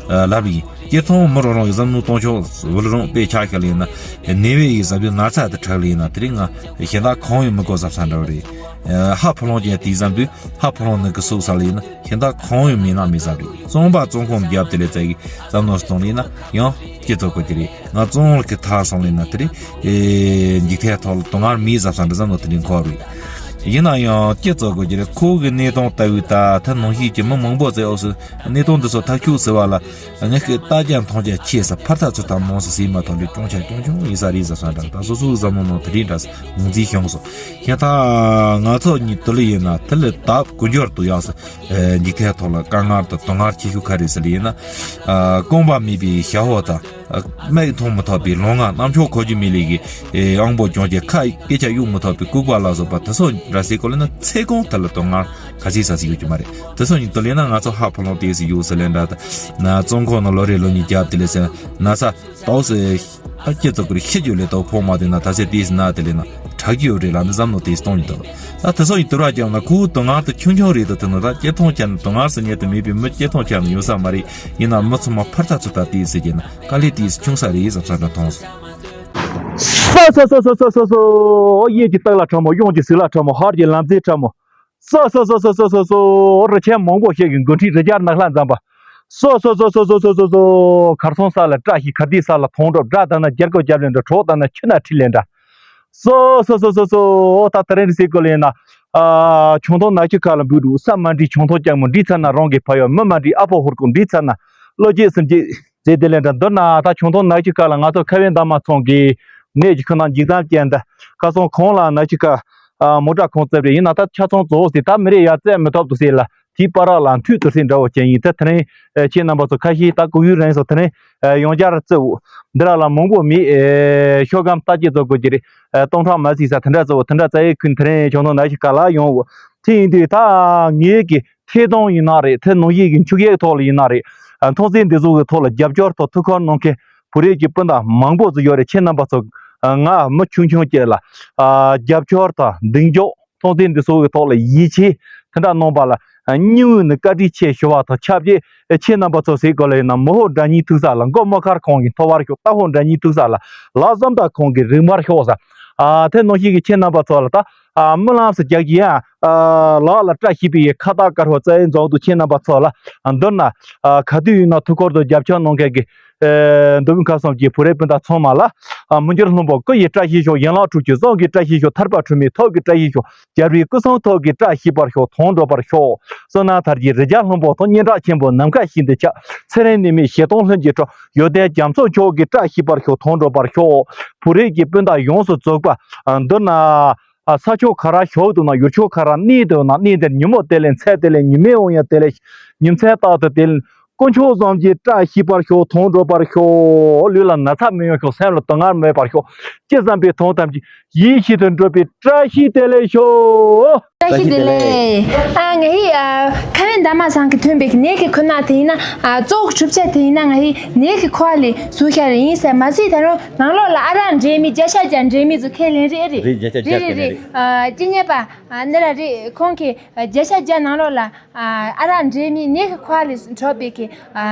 ལབ་ཡིན། སྐྱེ་ཐོང་མི་རོ་རོང་གི་བསམ་བློ་གཏོང་ཕྱོགས་བུ་ལ་རོང་དཔེ་ཆ་ཤ་ལ་ཡིན་ན་ནད་པའི་ཡི་ཟབ་ཡོད་ངར་ཚ་དེ་དྲག་ལ་ཡིན་ན་དེ་རིང་ང་གཞན་དག་གང་ཡང་མི་དགོས་བསམ་ས་འདྲ་བ་རེད། ཧ་ཕོ་ལོང་ཅན་དེའི་བསམ་དུས་ཧ་ཕོ་ལོང་ནི་གི་སུག་ས་ལ་ཡིན་ན། ཁྱེད་ད་གང་ཡང་མེད་ན་མི་བཟང་རེད། བཙོན་པ་བཙོན་ཁང་རྒྱབ་དེ་ལས་ཙག་གི་བསམ་བློ་གཏོང་ལེ་ན་ཡང་སྐྱེ་ཚོ་དགོས་ཀྱི་རེད། ང་བཙོན་ལ་གི་ཐར་སོང་ལེ་ན་དེ་རེད། ཨེ་འཇིག་རྟེན་ཐོག་ལ་དོན་ངར་མི་བཟང་ས་འདྲ་བསམ་བློ་དེ་རིང་འཁོར་རེད། ཡིན་ན་ཡང་སྐྱེ་ཚོ་དགོས་ཀྱི་རེད། ཁོ་གི་གནས་སྟངས་ལྟ་བུའི་ད་ད་ནང་བཞིན་གྱི་མི་མང་པོ་ཙེ་འོག་སུ་གནས་སྟངས་འདི་ཚོ་ཐག་གཅོད་ཟེར་བ་ལ་ངས་ཀྱི་ལྟ་རྒྱ་མཐོང་རྒྱ་ཆེ་ས་ཕར་ཐག་ཚོ་ད་མང་ས་ཟིན་མ་ཐོག་ལས་སྐྱོང་ཆ་སྐྱོང་ཆུང་ཡིན་ས་རེད་ཟེར་སོང་འདྲ་ད་སོ་སོའི་བསམ་བློ་ནང་དེ་རིང་འདྲ་ངོས་འཛིན་བྱུང་སོང་། ཁྱེད་ད་ང་ཚོ་གཉིས་དུ་ལ་ཡིན་ན་དེ་ལས་ད་དཀོན་མཆོག་ཏུ་ཡག་ས། འཇིག་རྟེན་ཐོག་ལ་དཀའ་ངལ་དང་དོན་ངར་ཆེ་ཤོས་ག་རེ་ཟེར་ལ་ཡིན་ན། རྐང་པ་མེད་པའི་ཞ་བོ་དང་། མིག་མཐོང་མི་ཐུབ་པའི་ལོང་ང་རྣམ་ཅོག་གོ་རྒྱུ་མེད་ལས་ཀྱི་དབང་པོ་གྱོང་ཅན་ཁ་སྐད་ཆ་གཡུག་མི་ཐུབ་པའི་ལྐུགས་པ་ལ་སོགས་པ་དེ་ཚོ་འདྲ་སའི་སྐོར་ལ་ན་ཚེ་གང་ཐད་ལ་དོན་ངར་ག་ཚོད་ས་ཟིག་ཡོད་ཀྱི་མ་རེད། དེ་ཚོ་ཉིད་དུ་ལས་ན་ང་ཚོ་ཧ་ཕོ་ལོང་ཏེ་སི་ཡོད་ཟེར་ལེ་འདྲ་ད་ན་བཙོན་ཁང་ནང་ལོ་རེ་ལོ་གཉིས་རྒྱབ་དེ་ལས་ཟེར་ན་ས་ཏོག་སེ། ད་སྐྱེ་ཚོ་ཀུ་རེ་ཤི་རྒྱུ་ལས་ཏོག་ཕོག་མ་དེ་ན་ད་སེ་ཏེས་ན་དེ་ལས་ན་དྲག་གི་ཡོད་རེད་ལ་ནི་བསམ་བློ་ཏེས་གཏོང་ཡིན་ཏོ། ད་དེ་ཚོ་ཡི་དུར་བ་རྒྱབ་ན་ཁུ་དོ་ངར་དུ་ཆུང་ཆུང་རེད་དོ་དེ་ནོ་ད་སྐྱེ་ཐོང་ཆ་ན་དོ་ངར་ཟེར་ཉེ་དུ་མེད་པའི་མི་སྐྱེ་ཐོང་ཆ་ན་ཡོད་ས་མ་རེད། ཡིན་ན་མི་ཚང་མ་ཕར་ཚ་ཚུར་ད་ཏེས་ཟེར་གྱི་ན་དཀའ་ལས་ཏེས་ཆུང་ས་རེད་ཟབ་ས་ད་མཐོང་སོང་། ས་ས་ས་ས་ས་ས་ས་ཨོ་གཡས་ཀྱི་སྟག་ལ་ཁྲ་མོ་གཡོན་གྱི་ཟིལ་ལ་ཁྲ་མོ་ཧར་གྱི་ལམ་རྩེ་ཁྲ་མོ། སོ་སོ་སོ་སོ་སོ་སོ་སོ་རི་ཆེན་མང་པོ་ཞིག་གི་མགོ་ཁྲིད་རི་རྒྱལ་ནགས་ལྷ་འཛམ་པ། སོ་སོ་སོ་སོ་སོ་སོ་སོ་སོ་ཁར་སོང་ས་ལ་བཀྲ་ཤིས་ཁར་དིའི་ས་ལ་ཐོང་གྲོགས་དགྲ་དང་ན་རྒྱལ་ཀོ་རྒྱབ་ལེན་འདྲ་གྲོགས་དང་ན་ཆུ་ན་ཁྲི་ལེན་འདྲ། སོ་སོ་སོ་སོ་སོ་ད་ད་རེན་སི་ཀོ་ལེ་ན། ཨ་ཆུང་ཐོང་ན་ཆུ་ཁ་ལ་འབུད་འདུག་ས་མ་འདྲི་ཆུང་ཐོང་ལྕགས་མོ་འདྲི་ཚར་ན་རང་གི་ཕ་ཡོད་མི་མ་འདྲི་ཨ་ཕོ་ཧོར་ཀོ་འདྲི་ཚར་ན་བློ་སྐྱེད་སེམས་སྐྱེད། ཟེར་དེ་ལས་འདྲ་མདོར་ན་ད་ཆུང་ཐོང་ན་ཆུ་ཁ་ལ་ང་ཚོ་ཁ་བའི་འདབ་མ་ཚང་གི་གནས་ཀྱི་ཁོ་ན་འཇིག་རྟེན་ཅན་འདི་ཁ་སང་གོང་ལ་ན་ཆུ་ཁ་མོ་ཊ་ཁོང་བཙལ་རེ་ཡིན་ན་ད་ཆ་ཚང་རྫོགས་ཟེར་ད་མི་རེ་ཡ་བཙལ་མི་ཐོབ་འདུག་ཟེར་ལ་དེའི་པ་རག་ལ་མཐུད་དུ་ཟེར་འདྲ་བོ་ཅན་ཡིན་ད་དེ་རིང་ཁྱེད་རྣམ་པ་ཚོ་ཁ་ཤས་ད་གུ་ཡུ་རན་སོ་དེ་རིང་ཡོང་རྒྱ་ར་བཙལ་འོ་འདི་ར་ལ་མང་པོ་མེད་ཤོག་སྒམ་ལྟ་སྐྱེ་ཚོ་དགོས་ཀྱི་རེད་སྟོང་ཕྲག་མ་ཟིག་ས་དེ་འདྲ་བཙལ་འོ་དེ་འདྲ་བཙལ་ཡས་ཁུན་དེ་རིང་ཆུང་ཐོང་ན་ཆུ་ཁ་ལ་ཡོང་འོ་དེ་ཡིན་དུས་ད་ངེད་ཀྱི། ཐད་གཏོང་ཡིན་ན་རེད་ཐད་ནང་བཞིན་གྱི་འཁྱུག་ཡས་ཐོག་ལ་ཡིན་ན་རེད། མཐོང་ཚད་འདི་ཚོ་གི་ཐོག་ལ་རྒྱབ་སྐྱོར་དང་ཐུགས་ཁུར་གནང་མཁན་བོད་རིགས་ཀྱི་སྤུན་ཟླ་མང་པོ་ཟིག་ཡོད་རེད་ཁྱེད་རྣམ་པ་ཚོ། ང་མི་ཆུང་ཆུང་བཅས་ལ། རྒྱབ་སྐྱོར་དང་གདེང་འཇོག་མཐོང་ཚད་འདི་ཚོ་གི་ཐོག་ལ་ཡིད་ཆེས་དེ་འདྲ་གནང་པ་ལ། སྙིང་དབུས་ནས་བཀའ་དྲིན་ཆེ་ཞུ་བ་དང་ཆབས་ཅིག་ཁྱེད་རྣམ་པ་ཚོ་ཟེར་དགོས་ལ་ཡིན་ན་མི་ཧོ་དགྲ་གཉེན་ཐུག་ས་ལ་མགོ་མ་མཁར་ཁོང་གི་མཐོ་བར་ཤོག་རྟ་ཧོ་དགྲ་གཉེན་ཐུག་ས་ལ་ལ་བསམ་དག་ཁོང་གི་རིང་བར་ཤོག་ས། དེ་ནང་བཞིན་གྱི་ཁྱེད་རྣམ་པ་ཚོ་ལ་ད། རྨི་ལམ་སུ་རྒྱག་གི་ཡ། ལག་ལ་བཀྲ་ཤིས་པའི་ཁ་བཏགས་དཀར་པོ་རྩ་ཡི་འཛོམས་འདུག་ཁྱེད་རྣམ་པ་ཚོ་ལ། མདོར་ན། ག་དུས་ཡིན་ན་ཐུགས་ཁུར་དང་རྒྱབ་སྐྱོར་གནང་མཁན་གྱི། འདུལ་བའི་ཁ་གསུམ་གྱི་བོད་རིགས་སྤུན་ཟླ་ཚང་མ་ལ། མི་འགྱུར་ལྷུན་པོ་སྐུ་ཡི་བཀྲ་ཤིས་ཤོག་ཡན་ལག་དྲུག་ཅུ་གསུང་གི་བཀྲ་ཤིས་ཤོག་ཐར་པ་འཁྲུལ་མེད་ཐུགས་ཀྱི་བཀྲ་ཤིས་ཤོག་རྒྱལ་བའི་སྐུ་གསུང་ཐུགས་ཀྱི་བཀྲ་ཤིས་པར་ཤོག་དོན་འགྲུབ་པར་ཤོག་བསོད་ནམས་དར་གྱི་རི་རྒྱལ་ལྷུན་པོ་དང་སྙན་གྲགས་ཆེན་པོ་ནམ་མཁའ་བཞིན་དུ་ཁྱབ། ཚེ་རིང་ནད་མེད་ཞེ་སྡང་ལྷུན་གྱིས་གྲུབ། ཡོན་ཏན་རྒྱ་མཚོ་མཆོག་གི་བཀྲ་ཤིས་པར་ཤོག་དོན་འགྲུབ་པར་ཤོག་བོད་རིགས་ཀྱི་སྤུན་ཟླ་ཡོངས་སུ་རྫོགས་པ། མདོར་ན། ས་ཕྱོགས་ག་ར་བཞུགས་འདུག་ན་ཡུལ་ཕྱོགས་ག་ར་གནས་འདུག་ན་གནས་འདིར་ཉིན་མོ་དེ་ལས་མཚན་དེ་ལས་ཉི་མའི་དབང་ཡང་དེ་ལས་ཉིན་མཚན་རྟག་ཏུ་དེ་ལས་དཀོན་མཆོག་གསུམ་གྱི་བཀྲ་ཤིས་པར་ཤོག་དོན་འགྲུབ་པར་ཤོག་ལུས་ལ་ན་ཚ་མི་ཡོང་ཤོག་སེམས་ལ་སྡུག་བསྔལ་མེད་པར་ཤོག་ཅི་བསམ་པའི་དོན་ཐམས་ཅད་ཡིད་བཞིན་དུ་འགྲུབ་པའི་བཀྲ་ཤིས་བདེ་ལེགས་ཤོག་བཀྲ་ཤིས་བདེ་ལེགས། ཨ་ང་ཧི་ཨ་ཁ་བའི་འདབ་མ་ཚང་གི་ཐོན་པའི་ནས་ཀྱི་ཁུ་ནག་དེ་ཡིན་ན་ཨ་གཙོ་བོ་གྲུབ་ཆ་དེ་ཡིན་ན་ང་ཧི་ནས་ཀྱི་ཁོ་ཨ་ལི་བཟོ་ཤ་རེ་ཡིན་ཟེར་མ་ཟིག་ད་རུང་ནང་ལོགས་ལ་ཨ་རག་འདྲེས་མི་བརྒྱ་ཆ་བརྒྱ་འདྲེས་མི་ཚོ་ཁས་ལེན་རེད་རེད། རེད་བརྒྱ་ཆ་བརྒྱ་རེད་རེད་ཁས་ལེན་རེད། རེད། ཨ་སྐྱེ་ཉེས་པ་ཨ་འདི་ར་རེད་ཁོང་གི་བརྒྱ་ཆ་བརྒྱ་ནང་ལོགས་ལ་ཨ་ཨ་རག་འདྲེས་མི་ནས་ཀྱི་ཁོ་ཨ་ལི་གྲོགས་པའི་གི་ཨ་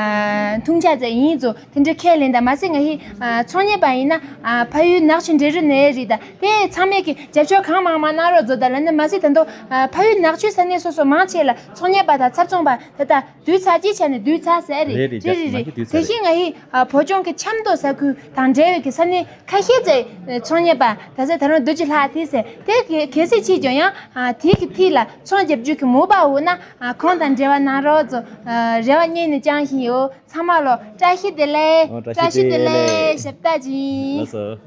འཐུང་ཆ་ཙེ་ཡིན་ཚོ་དེ་འདྲ་ཁས་ལེན་ད་མ་ཟིག་ང་ཧི་ཨ་ཚོང་ཉེས་པ་ཡིན་ན་ཨ་ཕ་ཡུལ་ནག་ཆུ་འབྲས་རུ་ནས་རེད་ད། དེ་ཚང་མས་ཀྱི་རྒྱབ་སྐྱོར་གང་མང་མང་གནང་རོགས་མཛོད་ད་ལ་ནི་མ་ཟད་ད་དུང་ ཨ། ཕ་ཡུལ་ནག་ཆུའི་ས་གནས་སོ་སོ་མང་ཆེ་ལ་ཚོང་གཉེར་པ་དང་ཚབ་ཚོང་པ་ད་ལྟ་དུས་ཚོད་ཅིག་བྱས་ནས་བསྡུས་ཚར་ཟེར་རེད། རེད་རེད། རེད་རེད་རེད། དེ་བཞིན་ང་ཡི་ཨ་བོད་ལྗོངས་ཀྱི་ཆབ་མདོ་ས་ཁུལ་དང་འབྲེལ་བའི་གི་ས་གནས་ཁ་ཤས་ཀྱི་ཚོང་གཉེར་པ་ད་ཚོད་ད་རུང་བདུན་ཅུ་ལྷག་ཐིག་ཟེར། དེ་གལ་སྲིད་ཕྱིས་ཀྱང་ཡང་དེའི་གི་ཐིག་ལ་ཚོང་རྒྱབ་རྒྱུ་གི་མོས་པ་འོ་ན་ཁོང་དང་འབྲེལ་བ་གནང་རོགས་ཚོ། རེ་བ་སྙིང་ནས་བཅངས་བཞིན་ཡོད། ཚང་མ་ལོ་བཀྲ་ཤིས་བདེ་ལེགས། ཨོ། བཀྲ་ཤིས་བདེ་ལེགས། ཞབས་ཏ་ཅིང་། ལགས་སོ།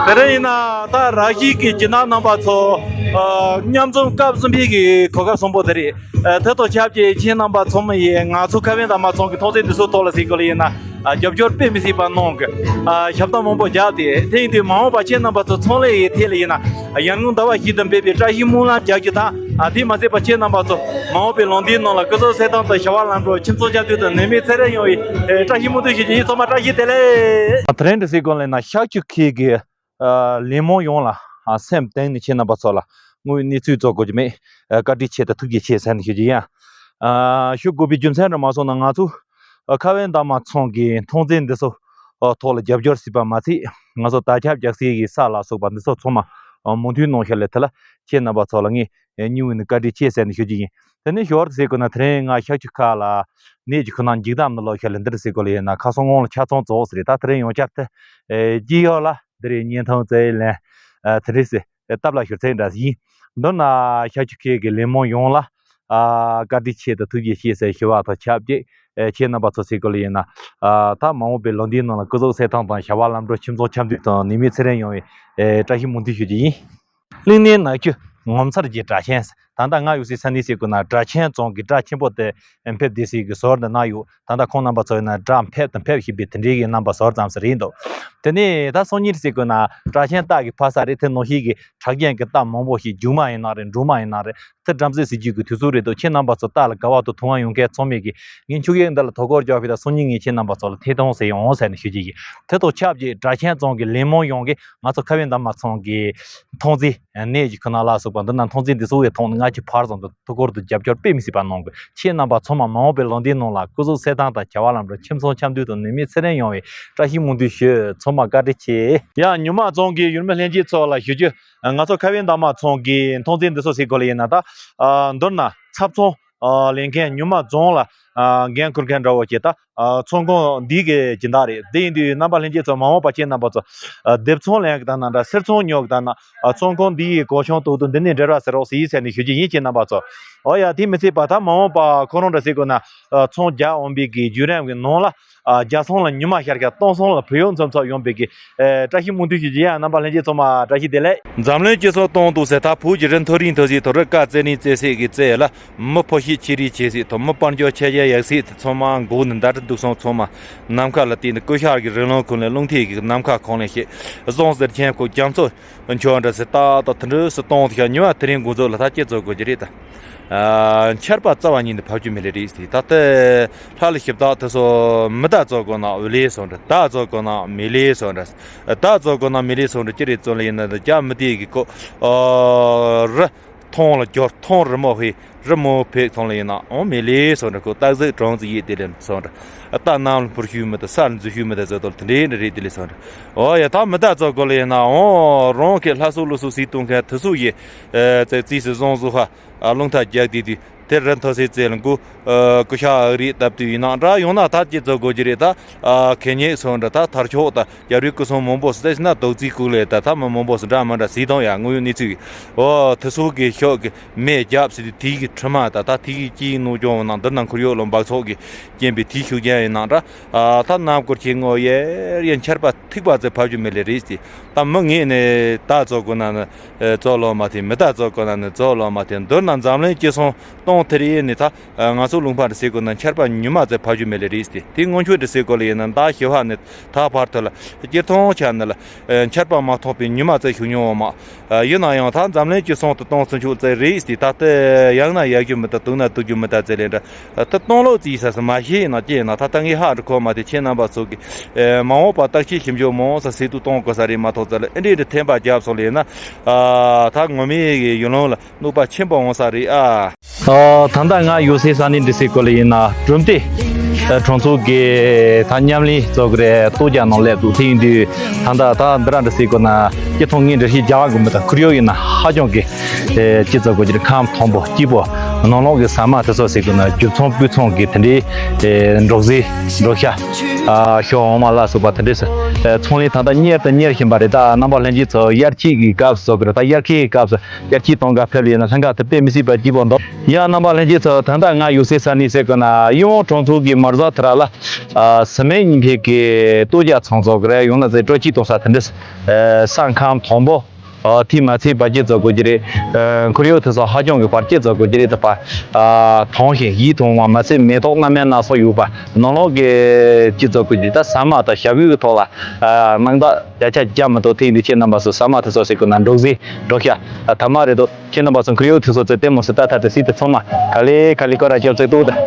དེ་རིང་ཡིན་ན་ད་ར་ཤི་གི་སྦྱིན་བདག་རྣམ་པ་ཚོ། ཨ། མཉམ་འཛོམས་སྐབས་གསུམ་པའི་གི་གོ་སྐབས་བཟང་པོ་དེ་རེད། ཨ། དེ་དང་ཆབས་ཅིག་ཁྱེད་རྣམ་པ་ཚང་མ་ཡིས་ང་ཚོ་ཁ་བན་ད་མ་ཚང་གི་མཐོང་ཚད་འདི་ཚོའི་ཐོག་ལ་ཟེར་དགོས་ལ་ཡིན་ན། ཨ། རྒྱབ་སྐྱོར་དཔེ་མི་སྲིད་པ་གནང་གི། ཨ། ཞབས་ཏོག་མང་པོ་བརྒྱབ་སྟེ། དེ་ཡིན་དུས་མ་འོངས་པ་ཁྱེད་རྣམ་པ་ཚོ་ཚོང་ལས་ཡི་ཐད་ལ་ཡིན་ན། ཨ། ཡར་ངོའི་ཟླ་བ་བཞི་དང་འབེབས་པའི་བཀྲ་ཤིས་སྨོན་ལམ་རྒྱག་རྒྱུ་དང་། ཨ། དེ་མ་ཟད་པ་ཁྱེད་རྣམ་པ་ཚོ་མ་འོངས་པའི་ལོ་ཟླའི་ནང་ལ་སྐུ་གཟུགས་གསལ་ཐང་དང་བྱ་བ་ལམ་འགྲོ་ཁྱིམ་ཚང་ཆ་མཐུན་དང་ནད་མེད་ཚེ་རིང་ཡོང་བའི། ཨེ། བཀྲ་ཤིས་སྨོན་འདུན་ཞུ་རྒྱུ་ཡིན། ཚང་མ་བཀྲ་ཤིས་བདེ་ལེགས། དེ་རིང་འདི་ཟེར་དགོས་ལ་ཡིན་ན་ཤར་ཆུ་ཁུལ་གྱི། ཨ། ལས་མང་ཡོངས་ལ། ཨ། སེམས་གཏིང་ནས་ཁྱེད་རྣམ་པ་ཚོ་ལ་དངོས་ཡོད་གནས་ཚུལ་རྫོགས་དགོས་ཀྱི་མེད། ཨ། བཀའ་དྲིན་ཆེ་དང་ཐུགས་རྗེ་ཆེ་ཟེར་ནས་ཞུ་རྒྱུ་ཡིན། ཨ། ཞུ་དགོས་པའི་རྒྱུ་མཚན་རེད་མ་སོང་ན་ང་ཚོ། ཨ། ཁ་བན་ད་མ་ཚང་གི་མཐོང་ཚད་འདི་ཚོ། ཨ། ཐོག་ལ་རྒྱབ་སྐྱོར་སྲིད་པ་མ་ཚད། ང་ཚོ་དར་ཁྱབ་རྒྱག་སའི་གི་ས་ལ་སོགས་པ་འདི་ཚོ་ཚང་མ། ཨ། མོས་མཐུན་གནང་ཤག་ལས་དེ་ལ་ཁྱེད་རྣམ་པ་ཚོ་ལ་ངས། ཨེ། སྙིང་དབུས་ནས་བཀའ་དྲིན་ཆེ་ཟེར་ནས་ཞུ་རྒྱུ་ཡིན། དེ་ནས་ཞོར་དུ་ཟེར་དགོས་ན་དེ་རིང་ང་ཤར་ཆུ་ཁ་ལ་ནས་ཀྱི་ཁོ་ན་འཇིགས་དམ་ནི་ལོ་ཤར་ལས་འདིར་ཟེར་དགོས་ལ་ཡིན་ན་ཁ་སང་སྔོན་ལ་ཆ་ཚང་རྫོགས་ཟེར་རེད། ད་དེ་རིང་ཡང་བསྐྱར་དུ། ཨེ། སྐྱིད་ཡོད་ལ་འདི་རེད། བརྙན་ཐུང་བཙལ་ལན། ཨ། དེ་རེད་ཟེར། ཨེ། སྟབས་ལ་ཤོར་ཚེ་འདྲ་ཟིག་ཡིན། མདོར་ན་ཤར་ཆུ་ཁུལ་གྱི་ལས་མང་ཡོངས་ལ། ཨ། བཀའ་དྲིན་ཆེ་དང་ཐུགས་རྗེ་ཆེ་ཟེར་ཞུ་བ་དང་ཆབས་ཅིག་ཨེ། ཁྱེད་རྣམ་པ་ཚོ་ཟེར་དགོས་ལ་ཡིན་ན། ཨ། ད་མ་འོངས་པའི་ལོ་འདིའི་ནང་ལ་སྐུ་གཟུགས་གསལ་ཐང་དང་བྱ་བ་ལམ་འགྲོ་ཁྱིམ་ཚང་འཆམ་མཐུན་དང་ནད་མེད་ཚེ་རིང་ཡོང་བའི། ཨེ། བཀྲ་ཤིས་སྨོན་འདུན་ཞུ་རྒྱུ་ཡིན། གླིང་སྣེ་ནག་ཆུ་ངོ་མཚར་གྱི་སྦྲ་ཆེན། ད་ལྟ་ང་ཡོད་སའི་ས་གནས་ཟེར་དགོས་ན་སྦྲ་ཆེན་རྫོང་གི་སྦྲ་ཆེན་པོ་དེ་ཕེབས་བསྡད་སའི་གི་ཟུར་དུ་ན་ཡོད། ད་ལྟ་ཁོང་རྣམ་པ་ཚོ་ཡིན་ན་སྦྲ་ཕེབས་དང་ཕེབས་བཞིན་པའི་དེ་འདྲའི་གི་རྣམ་པ་ཟུར་ཙམ་ཞིག་རེད་འདུག་དེ་ནས་ད་སང་ཉིན་ཟེར་དགོས་ན་སྦྲ་ཆེན་སྟག་གི་ཕ་ས་རེད། དེ་ནང་བཞིན་གྱི་གྲྭ་རྒན་གྱི་སྟག་མང་པོ་ཞིག་རྒྱུག་མ་ཡིན་ན་རེད། འབྲོག་མ་ཡིན་ན་རེད། དེ་བྲམ་ཟེ་ཟེར་རྒྱུ་གི་དུས་ཚོད་རེད་འདུག་ཁྱེད་རྣམ་པ་ཚོ་སྟག་ལ་དགའ་བ་དང་དུང་བ་ཡོང་མཁན་ཚང་མས་གི་ངས་ཆུ་ཡོས་འདི་ལ་ཐོ་འགོད་རྒྱག་པའི་ད་སང་ཉིན་ངས་ཁྱེད་རྣམ་པ་ཚོ་ལ་ཐད་གཏོང་ཟེར་ཡོང་ཟེར་ནས་ཞུ་རྒྱུ་ཡིན། དེ་དང་ཆབས་ཅིག་སྦྲ་ཆེན་རྫོང་གི་ལས་མང་ཡོངས་ཀྱིས་ང་ཚོ་ཁ་བན་ད་མ་ཚང་གི་མཐོང་རྩིས་ནས་ཀྱི་ཁོ་ན་ལ་སོགས་པ་འདི་ན་མཐོང་རྩིས་འདི་ཚོ་བའི་ཐོག་ནས་ང་ཀྱི་ཕར་ཚང་དུ་ཐུགས་ཁུར་དུ་རྒྱབ་སྐྱོར་དཔེ་མི་སྲིད་པ་གནང་དགོས། ཁྱེད་རྣམ་པ་ཚང་མ་མ་འོངས་པའི་ལོ་འདིའི་ནང་ལ་སྐུ་གཟུགས་གསལ་ཐང་དང་བྱ་བ་ལམ་འགྲོ་ཁྱིམ་ཚང་འཆམ་མཐུན་དང་ནད་མེད་ཚེ་རིང་ཡོང་བའི་བཀྲ་ཤིས་སྨོན་འདུན་ཞུ། ཚང་མ་བཀའ་དྲིན་ཆེ། ཡ། ཉི་མ་རྫོང་གི་ཡུལ་མི་ལྷན་རྒྱས་ཚོ་ལ་ཞུ་རྒྱུ། ང་ཚོ་ཁ་བན་ད་མ་ཚང་གི་མཐོང་ཚད་འདི་ཚོ་ཟེར་དགོས་ལ་ཡིན་ན་ད། ཨ། མདོར་ན་ཚབ་ཚང་། ཨ། ལེན་མཁན་ཉི་མ་རྫོང་ལ། ཨ། འགན་འཁུར་མཁན་འདྲ་བོ་ཞིག་ད། ཨ། ཚོང་ཁང་འདི་གི་སྦྱིན་བདག་རེད། དེ་ཡིན་དུས་རྣམ་པ་ལྷན་རྒྱས་ཚོ་མ་འོངས་པ་ཁྱེད་རྣམ་པ་ཚོ། ཨ། སྡེབ་ཚོང་ལེན་གི་ད་ན་འདྲ་སེར་ཚོང་ཉོ་གི་ད་ན། ཨ། ཚོང་ཁང་འདི་ཡི་གོ་ཤོང་ཏོག་ཏོ་འདི་ནས་འབྲེལ་བ་ཟེར་རོགས་ཟེར་ཡིན་ཟེར་ནས་ཞུ་རྒྱུ་ཡིན་ཁྱེད་རྣམ་པ་ཚོ། ཨོ་ཡ། དེ་མི་ཚད་པ་ད་མ་འོངས་པ་ཁོ་རང་འདྲ་ཟེར་དགོས་ན། ཨ། ཚོང་རྒྱག་འོང་པའི་གི་བརྒྱུད་རིམ་གི་ནང་ལ། ཨ། བརྒྱ་སོང་ལ་ཉི་མ་ཤར་ཤར་སྟོང་སོང་ལ་བུ་ཡོད་ཚོམ་ཚོམ་ཡོང་པའི་གི། ཨེ། བཀྲ་ཤིས་སྨོན་འདུན་ཞུ་རྒྱུ་ཡ། རྣམ་པ་ལྷན་རྒྱས་ཚང་མ་བཀྲ་ཤིས་བདེ་ལེགས། འཛམ་གླིང་སྤྱི་ཚོགས་སྟོང་དུ་ཟེར་ད་བོད་ཀྱི་རི་མཐོ་རིས་མཐོ་ཟེར་དོ་རི་ཀ་རྩེ་ནི་རྩེ་སྲིད་ཀྱི་རྩེ་ལ་མི་ཕོ་ཤི་ཆེ་རིགས་ཆེ་སྲིད་དོ་མི་དཔལ་འབྱོར་ཆེ་ཡ་ཡག་སྲིད་དེ་ཚང་མ་མགོ་ནས་མདའ་གྲི་འདུག་སོང་ཚང་མ་ནམ་མཁའ་ལ་བཏེགས་ནས་ཀུ་ཤག་གི་རི་ལུང་ཁུག་ནས་རླུང་ཐིག་གི་ནམ་མཁའ་ཁོང་ལས་ཤེས་བཟང་ཟེར་ཁྱེད་ཁོ་རྒྱ་མཚོ། འཁྱོག་འདྲ་ཟེར་ཏག་ཏག་དེ་འདྲ་སུ་གཏོང་དུ་ཤར་ཉི་མ་དེ་རིང་འགོ་འཛུགས་ལ་ད་སྐྱེ་ཚོ་དགོས་ཀྱི་རེད་ད། ཨ། ཆར་པ་རྩ་བ་ཉིད་ནས་བབས་རྒྱུ་མེད་ལེ་རེད་ཟེར། ད་ལྟ་ལྷ་ལ་ཞིབ་བཏགས་དེ་ཚོ་མི་ད་ཚོ་དགོས་ན་འོ་ལེ་སོང་འདྲ། ད་ཚོ་དགོས་ན་མེ་ལེ་སོང་འདྲ། ད་ཚོ་དགོས་ན་མེ་ལེ་སོང་འདྲ་ཅི་རེད་ཚོ་ལ་ཡིན་ན་ད་རྒྱ་མི་དེ་གི་ཀོ། ཨ། རི་མཐོང་ལ་འགྱུར་མཐོང་རི་མོ་ཧེ། རི་མོ་ཕེག་ཐོང་ལ་ཡིན་ན་འོ་མེ་ལེ་སོང་འདྲ། ཁོ་སྟག་གཟིག་གྲོང་གཟིག་ཡིད་དེ་ལེན་སོང་འདྲ། རྟ་གནམ་ལ་འཕུར་ཤུལ་མི་ད་ས་ལ་འཛུལ་ཤུལ་མི་ད་ཟེར་དོ་ལ་དེ་འདྲའི་འདྲ་རེད་དེ་ལེ་སོང་འདྲ། ཨོ་ཡ། ད་མི་ད་ཚོ་དགོས་ལ་ཡིན་ན་འོ་རང་གི་ལྷ་སུ་ལུ་སུ་སི་གཏོང་མཁན་དེ་སུ་ཡི། ཨ། ཙེ་ཙི་སི་བཟང་བཟོ་ཧ། ཨ། རླུང་ཐག་རྒྱག་དེ་དུས་དེ་རི་མཐོ་སའི་རྩེ་ལ་མགོ། ཨ། ཀུ་ཤ་ཨག་རིགས་བཏབ་དུས་ཡིན་ན་འདྲ་ཡོང་ན་ད་སྐྱེ་ཚོ་དགོས་ཀྱི་རེད་ད། ཨ། ཁེ་ཉེ་སོང་འདྲ་ད་ཐར་ཆོག་ད། རྒྱ་རིགས་སྐུ་སྲུང་མང་པོ་སུ་ད་ཕྱིན་ན་དོག་རྩིས་བཀུག་ལས་ད་ཐ་མ་མང་པོ་སུ་འདྲ་མ་འདྲ་སྲིད་དང་ཡ་དངོས་ཡོད་གནས་ཚུལ་གྱི། ཨོ་དེ་སོགས་ཀྱི་ཤོག་གི་མེ་རྒྱབ་ཟེར་དུས་དེ་གི་དྲི་མ་ད་ད་དེ་གི་སྐྱིད་ནོ་ཅོང་ནང་འདི་ན་ཁོར་ཡུག་ལ་འབག་ཚོགས་ཀྱི་རྐྱེན་པས་དེ་ཤུགས་རྐྱེན་ཡིན་ནང་འདྲ། ཨ། ད་གནམ་སྐོར་ཆེ་ངོ་ཡེར་ཡེར་ཆར་པ་ཐིགས་པ་ཙེ་བབས་རྒྱུ་མེད་ལེ་རེད་ཟེར། ད་མི་ངེས་ནས་ད་ཚོ་དགོས་ན་ནི་ཚོ་ལོ་མ་ཐེ། མི་ད་ཚོ་དགོས་ན་ནི་ཚོ་ལོ་མ་ཐེ། མདོར་ན་འཛམ་གླིང་སྤྱི་སོང་སྟོང་ཐེར་ཡེ་ནི་ད། ང་ཚོ་ལུང་པ་འདི་ཟེར་དགོས་ན་ཆར་པ་ཉི་མ་ཙམ་བབས་རྒྱུ་མེད་ལེ་རེད་ཟེར། དེ་སྔོན་ཆད་འདི་ཟེར་དགོས་ལེ་ཡིན་ན་ཟླ་བཞི་པ་ནས་ད་བར་དུ་ལ་སྤྱིར་བཏང་ཆ་ནས་ལ་ཆར་པ་མ་ཐོབ་པའི་ཉི་མ་ཙམ་བྱུང་མྱོང་བ་མ། ཡིན་ན་ཡང་ད་འཛམ་གླིང་སྤྱི་སོང་དུ་གཏོང་ཚུན་ཆད་ཙམ་རེད་ཟེར། ད་ལྟ་ཡག་ན་ཡག་རྒྱུ་མི་ད་དུག་ན་དུག་རྒྱུ་མི་ད་ཟེར་ལེ་འདྲ། ད་སྟོང་ལོག་རྩིས་ས་སུ་མ་ཤེས་ན་ཅེ་ན་ད་ལྟ་ངས་ཧ་འདྲ་གོ་མ་དེ་ཁྱེད་རྣམ་པ་ཚོ་གི་མ་འོངས་པ་བརྟག་དཔྱད་ཞིབ་འཇུག་མང་ས་ཟེར་དུ་གཏོང་དགོས་ས་རེད་མ་གཏོགས་ཙམ་ལ་ཨེ་འདྲས་འདྲ་འཐེན་པ་བརྒྱབ་སོང་ལེ་ན། ད་ངོ་མའི་ཡུལ་ལུང་ལ། གནོད་པ་ཆེན་པོ་འོང་ས་རེད་ཨ། ཨ། ད་ལྟ་ང་ཡོད་སའི་ས་གནས་འདི་ཟེར་དགོས་ལ་ཡིན་ན་གྲུབ་མཐའི་ གྲོང་ཚོ་གི་ད་མཉམ་ལས་ཚོགས་རེ་གཏོར་རྒྱག་ནང་སླེབས་འདུག་དེ་ཡིན་དུས་ད་ལྟ་ད་འདི་ར་འདྲ་ཟེར་དགོས་ན་སྐྱིད་ཐོག་ངས་འདྲ་ཞིག་རྒྱག་དགོས་མི་དང་ཁོར་ཡུག་ཡིན་ན་ཧ་ཅང་གི་སྤྱི་ཚོགས་སྒོ་འབྱེད་ཁམས་དང་པོ་སྐྱིད་པོ་ནང་ལོགས་ཀྱི་ཟ་མ་དེ་ཚོ་ཟེར་དགོས་ན་རྒྱུ་ཚང་སྤུས་ཚང་གི་དེ་འདྲའི་འབྲོག་ཟས་འབྲོག་ཤ་ཤོག་འོ་མ་ལ་སོགས་པ་དེ་འདྲའི་ཚོང་ལས་ད་ལྟ་གཉེར་དང་གཉེར་བཞིན་པ་རེད། ད་རྣམ་པ་ལྷན་རྒྱས་ཚོ་དབྱར་ཁྱིའི་སྐབས་སུ་ད་དབྱར་ཁའི་སྐབས་སུ་དབྱར་ཁྱི་གཏོང་ག་ཕེབས་ཡིན་ན་ལྷན་ཁག་དེ་དཔེ་མི་སྲིད་པ་སྐྱིད་པོ་འདུག་ཡ་རྣམ་པ་ལྷན་རྒྱས་ཚོ་ད་ལྟ་ང་ཡོད་སའི་ས་གནས་ཟེར་དགོས་ན་གཡུ་ཝང་གྲོང་ཚོ་གི་མར་བཟའ་དེ་ར་ལ་ཟི་མེད་གཉིས་ཕེབས་ཀྱི་གཏོར་རྒྱག་ཚང་ཚོགས་ཀྱི་རེད། ཡོང་ན་ཟེར་སྤྲོ་སྐྱིད་གཏོང་ས་དེ་འདྲ་ས་ཁམས་དང་པོ། ཨ་དེ་མ་ཚད་པ་སྐྱིད་ཚོགས་དགོས་ཀྱི་རེད། ཨ་ཁོར་ཡུག་དེ་ཚོ་ཧ་ཅང་གི་བར་སྐྱིད་ཚོགས་དགོས་ཀྱི་རེད། ད་པ་ཨ་དྭངས་ཤིང་ཡིད་དུ་འོང་བ་མ་ཚད་མེ་ཏོག་སྣ་མིན་སྣ་ཚོགས་ཡོད་པ་ནང་ལོགས་ཀྱི་སྐྱིད་ཚོགས་དགོས་ཀྱི་རེད། ད་ཟ་མ་དང་ཞབས་ཡུལ་གྱི་ཐོག་ལ་ཨ་སྣང་དག་བརྒྱ་ཆ་བརྒྱ་མི་འདུག་དེ་ཡིན་དུས་ཁྱེད་རྣམ་པ་ཚོ་ཟ་མ་དེ་ཚོ་ཟེར་དགོས་ན་འབྲོག་ཟས་འབྲོག་ཤ་ཨ་ཐ་མ་རེད་འདུག་ཁྱེད་རྣམ་པ་ཚོ་ཁོར་ཡུག་དེ་ཚོ་ཚོས་ལྟད་མོ་ཟེར་ལྟ་ཐར་དེ་སྲིད་དེ་ཚང་མ་ག་ལེ་ག་ལེ་སྐོར་ར་སྐྱབས་ཚེ་ཏོག་ད།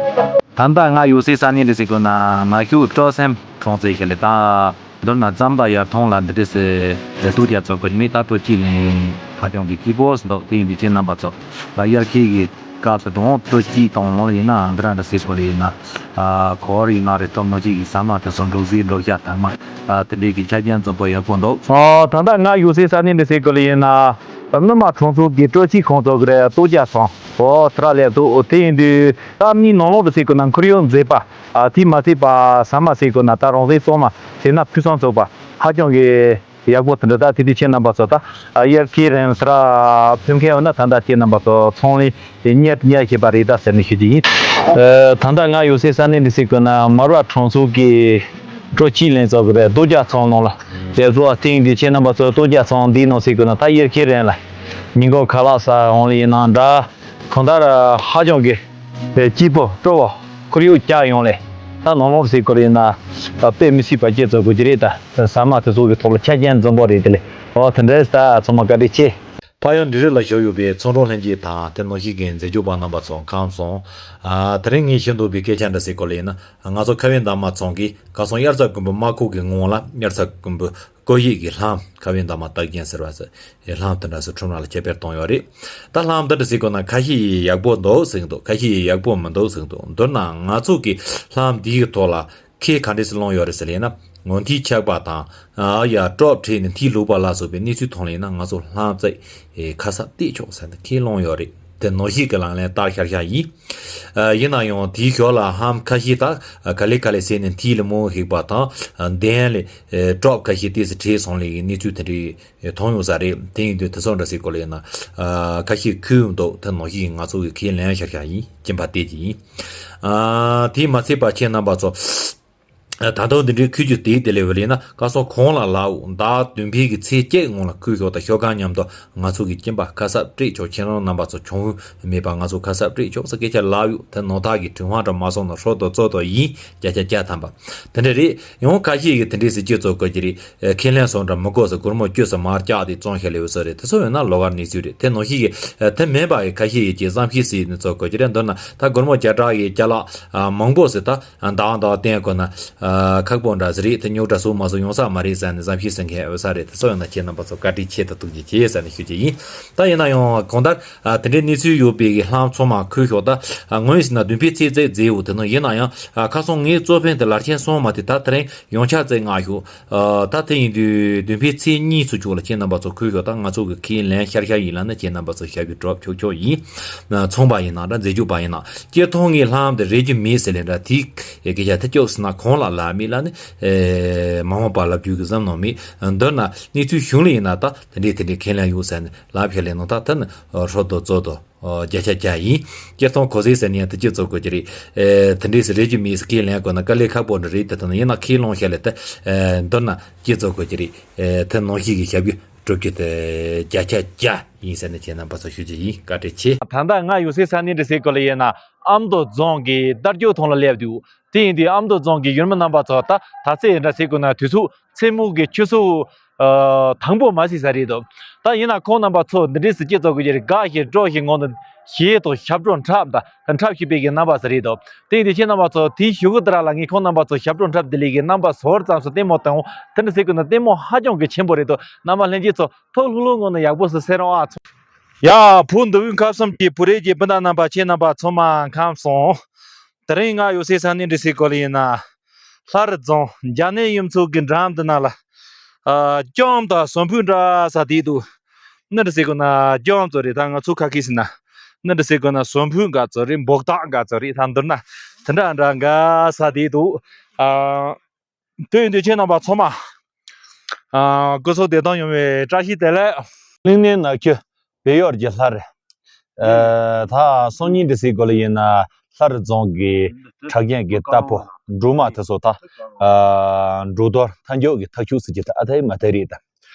ད་ལྟ་ང་ཡོད་སའི་ས་གནས་འདི་ཟེར་དགོས་ན་མ་ཤུ་སྤྲོ་སེམས་གྲོང་ཚོའི་ཤ་ལེ་ད། མདོར་ན་ཙམ་པ་ཡར་ཐོང་ལ་འདི་འདྲས་སེ་ལས་གཏོད་རྒྱ་ཚོགས་པ་མི་ལྟ་སྤྲོ་སྐྱིད་ལེན་ཧ་ཅང་གི་སྐྱིད་པོ་ཟིན་འདུག་དེ་ཡིན་དུས་ཁྱེད་རྣམ་པ་ཚོ་ལ་དབྱར་ཁའི་གི་སྐབས་སུ་དང་སྤྲོ་སྐྱིད་གཏོང་ལོང་ཡིན་ན་འདི་ར་འདྲ་ཟེར་དགོས་ལེ་ཡིན་ན་ཨ་གོ་བར་ཡིན་ན་རེ་སྟོབས་ནོར་གཅིག་གི་ཟ་མ་དེ་ཚོ་འབྲོག་ཟས་འབྲོག་ཤ་དང་མ་ཨ་དེ་འདྲས་ཀྱི་ཆ་རྐྱེན་འཛོམས་པོ་ཡག་པོ་འདུག་ཨ་ད་ལྟ་ང་ཡོད་སའི་ས་གནས་འདི་ཟེར་དགོས་ལེ་ཡིན་ན་སྣུམ་མ་གྲོང་ཚོ་གི་སྤྲོ་སྐྱིད་ཁོང་ཚོ་གི་རེ་གཏོད་རྒྱ་སོང་ཨོ་དེ་ར་ལས་འདུག་དེ་ཡིན་དུས་ད་མི་ནང་ལོགས་འདི་ཟེར་དགོས་ན་ཁོར་ཡུག་མཛེས་པ། ཨ་དེ་མ་ཚད་པ་ཟ་མ་ཟེར་དགོས་ན་ད་རང་བཞིན་གཙང་མ་ཟས་སྣ་ཕུན་སུམ་ཚོགས་པ་ཧ་ཅང་གི་ཡག་པོ་དེ་འདྲ། ད་དེ་དུས་ཁྱེད་རྣམ་པ་ཚོ་ད་ཨ་དབྱར་ཁའི་རིང་ལ་དེ་ར་ཕེབས་མཁན་ཡོད་ན་ད་ལྟ་ཁྱེད་རྣམ་པ་ཚོ་ཚོང་ལས་དེ་གཉེར་གཉེར་བྱེད་པ་རེད་ད་ཟེར་ནས་ཞུ་རྒྱུ་ཡིན། ཨ་ད་ལྟ་ང་ཡོད་སའི་ས་གནས་འདི་ཟེར་དགོས་ན་མར་བ་གྲོང་ཚོ་གི་སྤྲོ་སྐྱིད་ལེན་ཚོགས་ཀྱི་རེད་རྡོ་རྒྱ་ཚང་ནང་ལ་དེ་ཚོ་སྟེང་དུས་ཁྱེད་རྣམ་པ་ཚོ་རྡོ་རྒྱ་ཚང་འདིའི་ནང་ཟེར་དགོས་ན་ད་དབྱར་ཁའི་རིང་ལ་ཉིན་གུང་ཁ་ལག་ཟ་འོང་ལ་ཡིན་ན་འདྲ། གང་ལྟར་ཧ་ཅང་གི་སྐྱིད་པོ་སྤྲོ་བོ་ཁོར་ཡུག་བསྐྱར་ཡོང་ལས་ད་ནང་ལོགས་ཟེར་དགོས་ཡིན་ན་དཔེ་མི་སྲིད་པ་སྐྱིད་ཚོགས་དགོས་ཀྱི་རེད། ད་ཟ་མ་དེ་ཚོ་གི་ཐོག་ལ་ཆ་རྐྱེན་འཛོམས་པོ་རེད་དེ་ལས་ཨོ་དེ་འདྲས་ད་ཚང་མ་བཀའ་དྲིན་ཆེ། ཕ་ཡུལ་འབྲི་རུ་ལ་བཞུགས་ཡོད་པའི་ཚོང་གྲོང་ལྷན་རྒྱས་དང་དེ་ནང་བཞིན་གྱི་མཛད་སྒོ་པ་རྣམ་པ་ཚོ་ཁམས་སོང་། ཨ་དེ་རིང་ངས་ཞུ་འདོད་པའི་སྐད་ཆ་འདྲ་ཟེར་དགོས་ལེ་ཡིན་ན་ང་ཚོ་ཁ་བའི་འདབ་མ་ཚང་གིས་ཁ་སང་དབྱར་རྩྭ་དགུན་འབུ་མ་ཁུག་གི་སྔོན་ལ་དབྱར་རྩྭ་དགུན་འབུ་བཀོལ་ཡས་ཀྱི་ལྷམ་ཁ་བའི་འདབ་མ་སྟག་རྒྱན་ཟེར་བ་ཟེར་ལྷམ་དེ་འདྲ་ཟེར་ཁྲོམ་ར་ལ་ཁྱབ་སྤེལ་བཏང་ཡོད་རེད། ད་ལྷམ་དེ་འདྲ་ཟེར་དགོས་ན་ཁ་ཤས་ཡག་པོ་འདུག་ཟེར་གྱི་འདུག་ཁ་ཤས་ཡག་པོ་མི་འདུག་ཟེར་གྱི་འདུག་མདོར་ན་ང་ཚོ་གི་ལྷམ་འདིའི་ཐོག་ལ་ཁས་ག་འདྲས་སེ་བླངས་ཡོད་རེད་ཟེར་ལེ་ན་ངོ་མཐིལ་ཆག་པ་དང་ཨ་ཡ་ཀྲོབ་བྲིས་ནས་མཐིལ་ལུག་པ་ལ་སོགས་པའི་གནས་ཚུལ་མཐོང་ལེ་ན་ང་ཚོ་ལྷམ་བཙལ་ཁ་གསབ་སྤྲད་ཆོག་ཟེར་ནས་ཁས་བླངས་ཡོད་རེད། དེ་ནང་བཞིན་གྱི་ལག་ལེན་བསྟར་ཤར་ཤར་ཡིན། ཨ་ཡིན་ན་ཡང་དེའི་ཞོར་ལ་ལྷམ་ཁ་ཤས་དག་ག་ལེ་ག་ལེ་ཟེར་ནས་མཐིལ་ལ་མོ་ཞིག་པ་དང་གདན་ལ་ཀྲོབ་ཁ་ཤས་ཏོག་ཙམ་བྲིས་སོང་ལེ་གི་གནས་ཚུལ་དེ་འདྲའི་མཐོང་ཡོང་ས་རེད། དེ་ཡིན་དུས་དེ་ཚོ་འདྲ་ཟེར་དགོས་ལེ་ན་ཨ་ཁ་ཤས་ཁུལ་འདུག་དེ་ནང་བཞིན་ང་ཚོ་གི་ཁས་ལེན་ཤར་ཤར་ཡིན་སྐྱིན་པ་བལྟས་ཀྱི་ཡིན། ཨ་དེས་མ་ཚད་པ་ཁྱེད་རྣམ་པ་ཚོ་ད་དུང་འདི་འདྲའི་ཁུལ་གྱི་དེའི་དེ་ལས་བ་ལེན་ན་ཁ་སང་གོང་ལ་ལའུ་ཟླ་བདུན་པའི་གི་ཚེས་བརྒྱད་སྔོན་ལ་ཁུལ་ཞོག་དང་ཞོག་གང་མཉམ་དུ་ང་ཚོ་གི་སྐྱིན་པ་ཁ་གསབ་སྤྲད་ཆོག་ཁྱེད་རང་རྣམ་པ་ཚོ་གྱོང་མེད་པ་ང་ཚོ་ཁ་གསབ་སྤྲད་ཆོག་ས་སྐད་ཆ་ལབ་ཡོད། དེ་ནོར་ཐག་གི་དྲི་བ་འདྲ་མ་སོང་ན་ཧྲོ་དོ་ཙོ་དོ་ཡིན་བརྒྱ་ཆ་བརྒྱ་ཐམ་པ་དེ་འདྲ་རེད། ཡང་ཁ་ཤས་ཀྱི་དེ་འདྲའི་ཟེར་སྐྱོད་ཚོ་དགོས་ཀྱི་རེད། ཁས་ལེན་སོང་འདྲ་མི་དགོས་ས་སྒོར་མོ་བཅུ་ཙམ་མར་བཀྱག་དེ་བཙོང་ཤ་ལེ་བ་ས་རེད། དེ་ཚོ་ཡོད་ན་ལོགས་ཀར་གནས་ཚུལ་རེད། དེ་ནང་བཞིན་གྱི་དེ་མིན་པ་ཡི་ཁ་ཤས་ཡི་ཀྱི་བསམ་ཤེས་ཟེར་ནས་ཚོ་དགོས་ཀྱི་རེད། མདོར་ན་ད་སྒོར་མོ་བརྒྱ་ཕྲག་གི་ཅ་ལག་མང་པོ་ཟེར་ད་འདག་འདག་བསྟན་དགོས་ན་ཁག་པོ་འདྲ་ཟེར་རེད། དེ་རྙོག་དྲ་སོགས་མ་སོགས་ཡོང་ས་མ་རེད་ཟེར་ནས་བསམ་ཤེས་ཟེར་མཁན་ཡོད་ས་རེད། དེ་ཚོ་ཡོད་ན་ཁྱེད་རྣམ་པ་ཚོ་བཀའ་དྲིན་ཆེ་དང་ཐུགས་རྗེ་ཆེ་ཟེར་ནས་ཞུ་རྒྱུ་ཡིན། ད་ཡིན་ན་ཡང་གང་ལྟར་དེ་འདྲའི་གནས་ཚུལ་ཡོད་པའི་གི་ལྷམ་ཚང་མ་ཁུལ་ཞོག་ད་ངོས་ཟིན་ན་བདུན་པའི་ཚེས་བརྩེགས་མཛེས་འོ་དེ་ནང་ཡིན་ན་ཡང་ཁ་སང་ངའི་གཙོ་ཕན་དེ་ལར་ཆེན་སོང་མ་དེ་ད་དེ་རིང་ཡོང་ཆ་བརྩེགས་མངགས་ཞུ། ཨ་ད་དེ་ཡིན་དུས་བདུན་པའི་ཚེས་གཉིས་ཚོ་ཆོག་ལ་ཁྱེད་རྣམ་པ་ཚོ་ཁུལ་ཞོག་ད་ང་ཚོ་གི་ཁས་ལེན་ཤར་ཤར་ཡིན་ལ་ན་ཁྱེད་རྣམ་པ་ཚོ་ཞབས་ཀྱི་གྲོགས་ཆོག་ཆོག་ཡིན། ཚོང་པ་ཡིན་ན་འདྲ་མཛེས་སྤྱོད་པ་ཡིན་ན་སྐྱེ་ཐོག་ངའི་ལྷམ་དེ་རེད་རྒྱུ་མེད་ཟེར་ལེ་འདྲ་དེ་སྐད་ཆ་ཐེ་སྐྱོག་ཟེར་ན་གོང་ལ་ལབ་མེད་ལ་ནི་མ་འོངས་པ་ལབ་རྒྱུ་གི་བསམ་ནོ་མེད། མདོར་ན་གནས་ཚུལ་བྱུང་ལེ་ཡིན་ན་ད་དེ་འདྲས་དེ་འདྲས་ཁས་ལེན་ཡོད་ཟེར་ནས་ལབ་ཤར་ལེ་ནོ་ད་ད་ནི་ཧྲོ་དོ་ཙོ་དོ། བརྒྱ་ཆ་བརྒྱ་ཡིན། སྐྱེ་ཐོག་གོ་སའི་ཟེར་ནས་དེ་སྐྱེ་ཚོ་དགོས་ཀྱི་རེད། དེ་འདྲས་སུ་རེད་ཀྱི་མིས་ཁས་ལེན་དགོས་ན་དཀའ་ལས་ཁག་པོ་འདྲ་རེད། དེ་ལྟ་ན་ཡིན་ན་ཁས་ལོང་ཤ་ལས་དེ་མདོར་ན་སྐྱེ་ཚོ་དགོས་ཀྱི་རེད། དེ་ནང་བཞིན་གྱི་ཞབས་ཀྱི་སྒྲུབ་ཀྱི་དེ་བརྒྱ་ཆ་བརྒྱ་ཡིན་ཟེར་ནས་ཁྱེད་རྣམ་པ་ཚོ་ཞུ་རྒྱུ་ཡིན། བཀའ་དྲིན་ཆེ། ད་ལྟ་ང་ཡོད་སའི་ས་གནས་འདྲ་ཟེར་དགོས་ལ་ཡིན་ན་ཨ་མདོ་རྫོང་གི་རྟ་རྒྱུག་ཐང་ལ་སླེབས་འདུག་དེ་ཡིན་དུས་ཨ་མདོ་རྫོང་གི་ཡུལ་མི་རྣམ་པ་ཚོ་ད་ད་ཚེས་འདྲ་ཟེར་དགོས་ན་དུས་ཚོད་མཚན་མོ་གི་ཆུ་ཚོད་ཨ་དང་པོ་མ་ཟིན་ས་རེད་དོ། ད་ཡིན་ན་ཁོང་རྣམ་པ་ཚོ་འདི་འདྲའི་ཟི་སྐྱེ་ཚོ་གི་ཡེ་རེ་དགའ་ཞིང་སྤྲོ་ཞིང་ངང་དུ་གཞས་དང་ཞབས་བྲོ་འཁྲབ་ད་འཁྲབ་བཞིན་པའི་གི་རྣམ་པ་ཟེར་རེད་དོ། དེ་ཡིན་དུས་ཁྱེད་རྣམ་པ་ཚོ་དེའི་གཞུག་གུ་དེ་ར་ལ་ངས་ཁོང་རྣམ་པ་ཚོ་ཞབས་བྲོ་འཁྲབ་འདི་ལས་གི་རྣམ་པ་ཟོར་ཙམ་སུ་ལྟད་མོ་བཏང་འོང་། དེ་འདྲ་ཟེར་དགོས་ན་ལྟད་མོ་ཧ་ཅང་གི་ཆེན་པོ་རེད་དོ། རྣམ་པ་ལྷན་རྒྱས་ཚོ་ཐོག་ལྷུག་ལྷུག་ངང་ནས་ཡག་པོ་སུ་གསན་རོགས་ཨ། ཡ་བུ་འདི་བུ་ཁ་བསམ་གྱི་བུ་རེད་ཀྱི་སྤུན་ཟླ་རྣམ་པ་ཁྱེད་རྣམ་པ་ཚང་མ་ཁམས་སོང་། དེ་རིང་ང་ཡོད་སའི་ས་གནས་འདི་ཟེར་གོ་ལ་ཡིན་ན། ལྷ་རི་རྫོང་རྒྱ་ནད་ཡུམ་ཚོ་གི་འགྲམ་དུ་ན་ལ། ཨ་ལྕམ་དང་ཟོམ་ཕུག་འདྲ་ས་དེ་འདུག་ནི་འདྲ་ཟེར་གོ་ན་ལྕམ་ཚོ་རེད། ད་ང་ཚོ་ཁ་ཁི་ཟེར་ན། ནི་འདྲ་ཟེར་གོ་ན་ཟོམ་ཕུག་འགའ་ཚོ་རེད། འབོག་སྟག་འགའ་ཚོ་རེད། ད་མདོར་ན་དེ་འདྲ་འདྲ་འགའ་ས་དེ་འདུག་ཨ། དེ་ཡིན་དུས་ཁྱེད་རྣམ་པ་ཚང་མ། ཨ་སྐུ་གཟུགས་བདེ་ཐང་ཡོང་བའི་བཀྲ་ཤིས་བདེ་ལེགས། གླིང་ནས་ནག་ཆུ་བལ་ཡུལ་གྱི་ལྷ་རི། ཨ་ད་སང་ཉིན་འདི་ཟེར་གོ་ལ་ཡིན་ན་ལྷ་རི་རྫོང་གི་གྲགས་ཅན་གྱི་རྟ་ཕོ་འབྲུག་མ་དེ་ཚོ་ད་ཨ་འབྲུག་རྡོར་མཐའ་མཇུག་གི་ཐག་ཆོད་ཟེར་གྱི་ད་ཨ་ཐའི་མ་ཐའི་རེད་ད།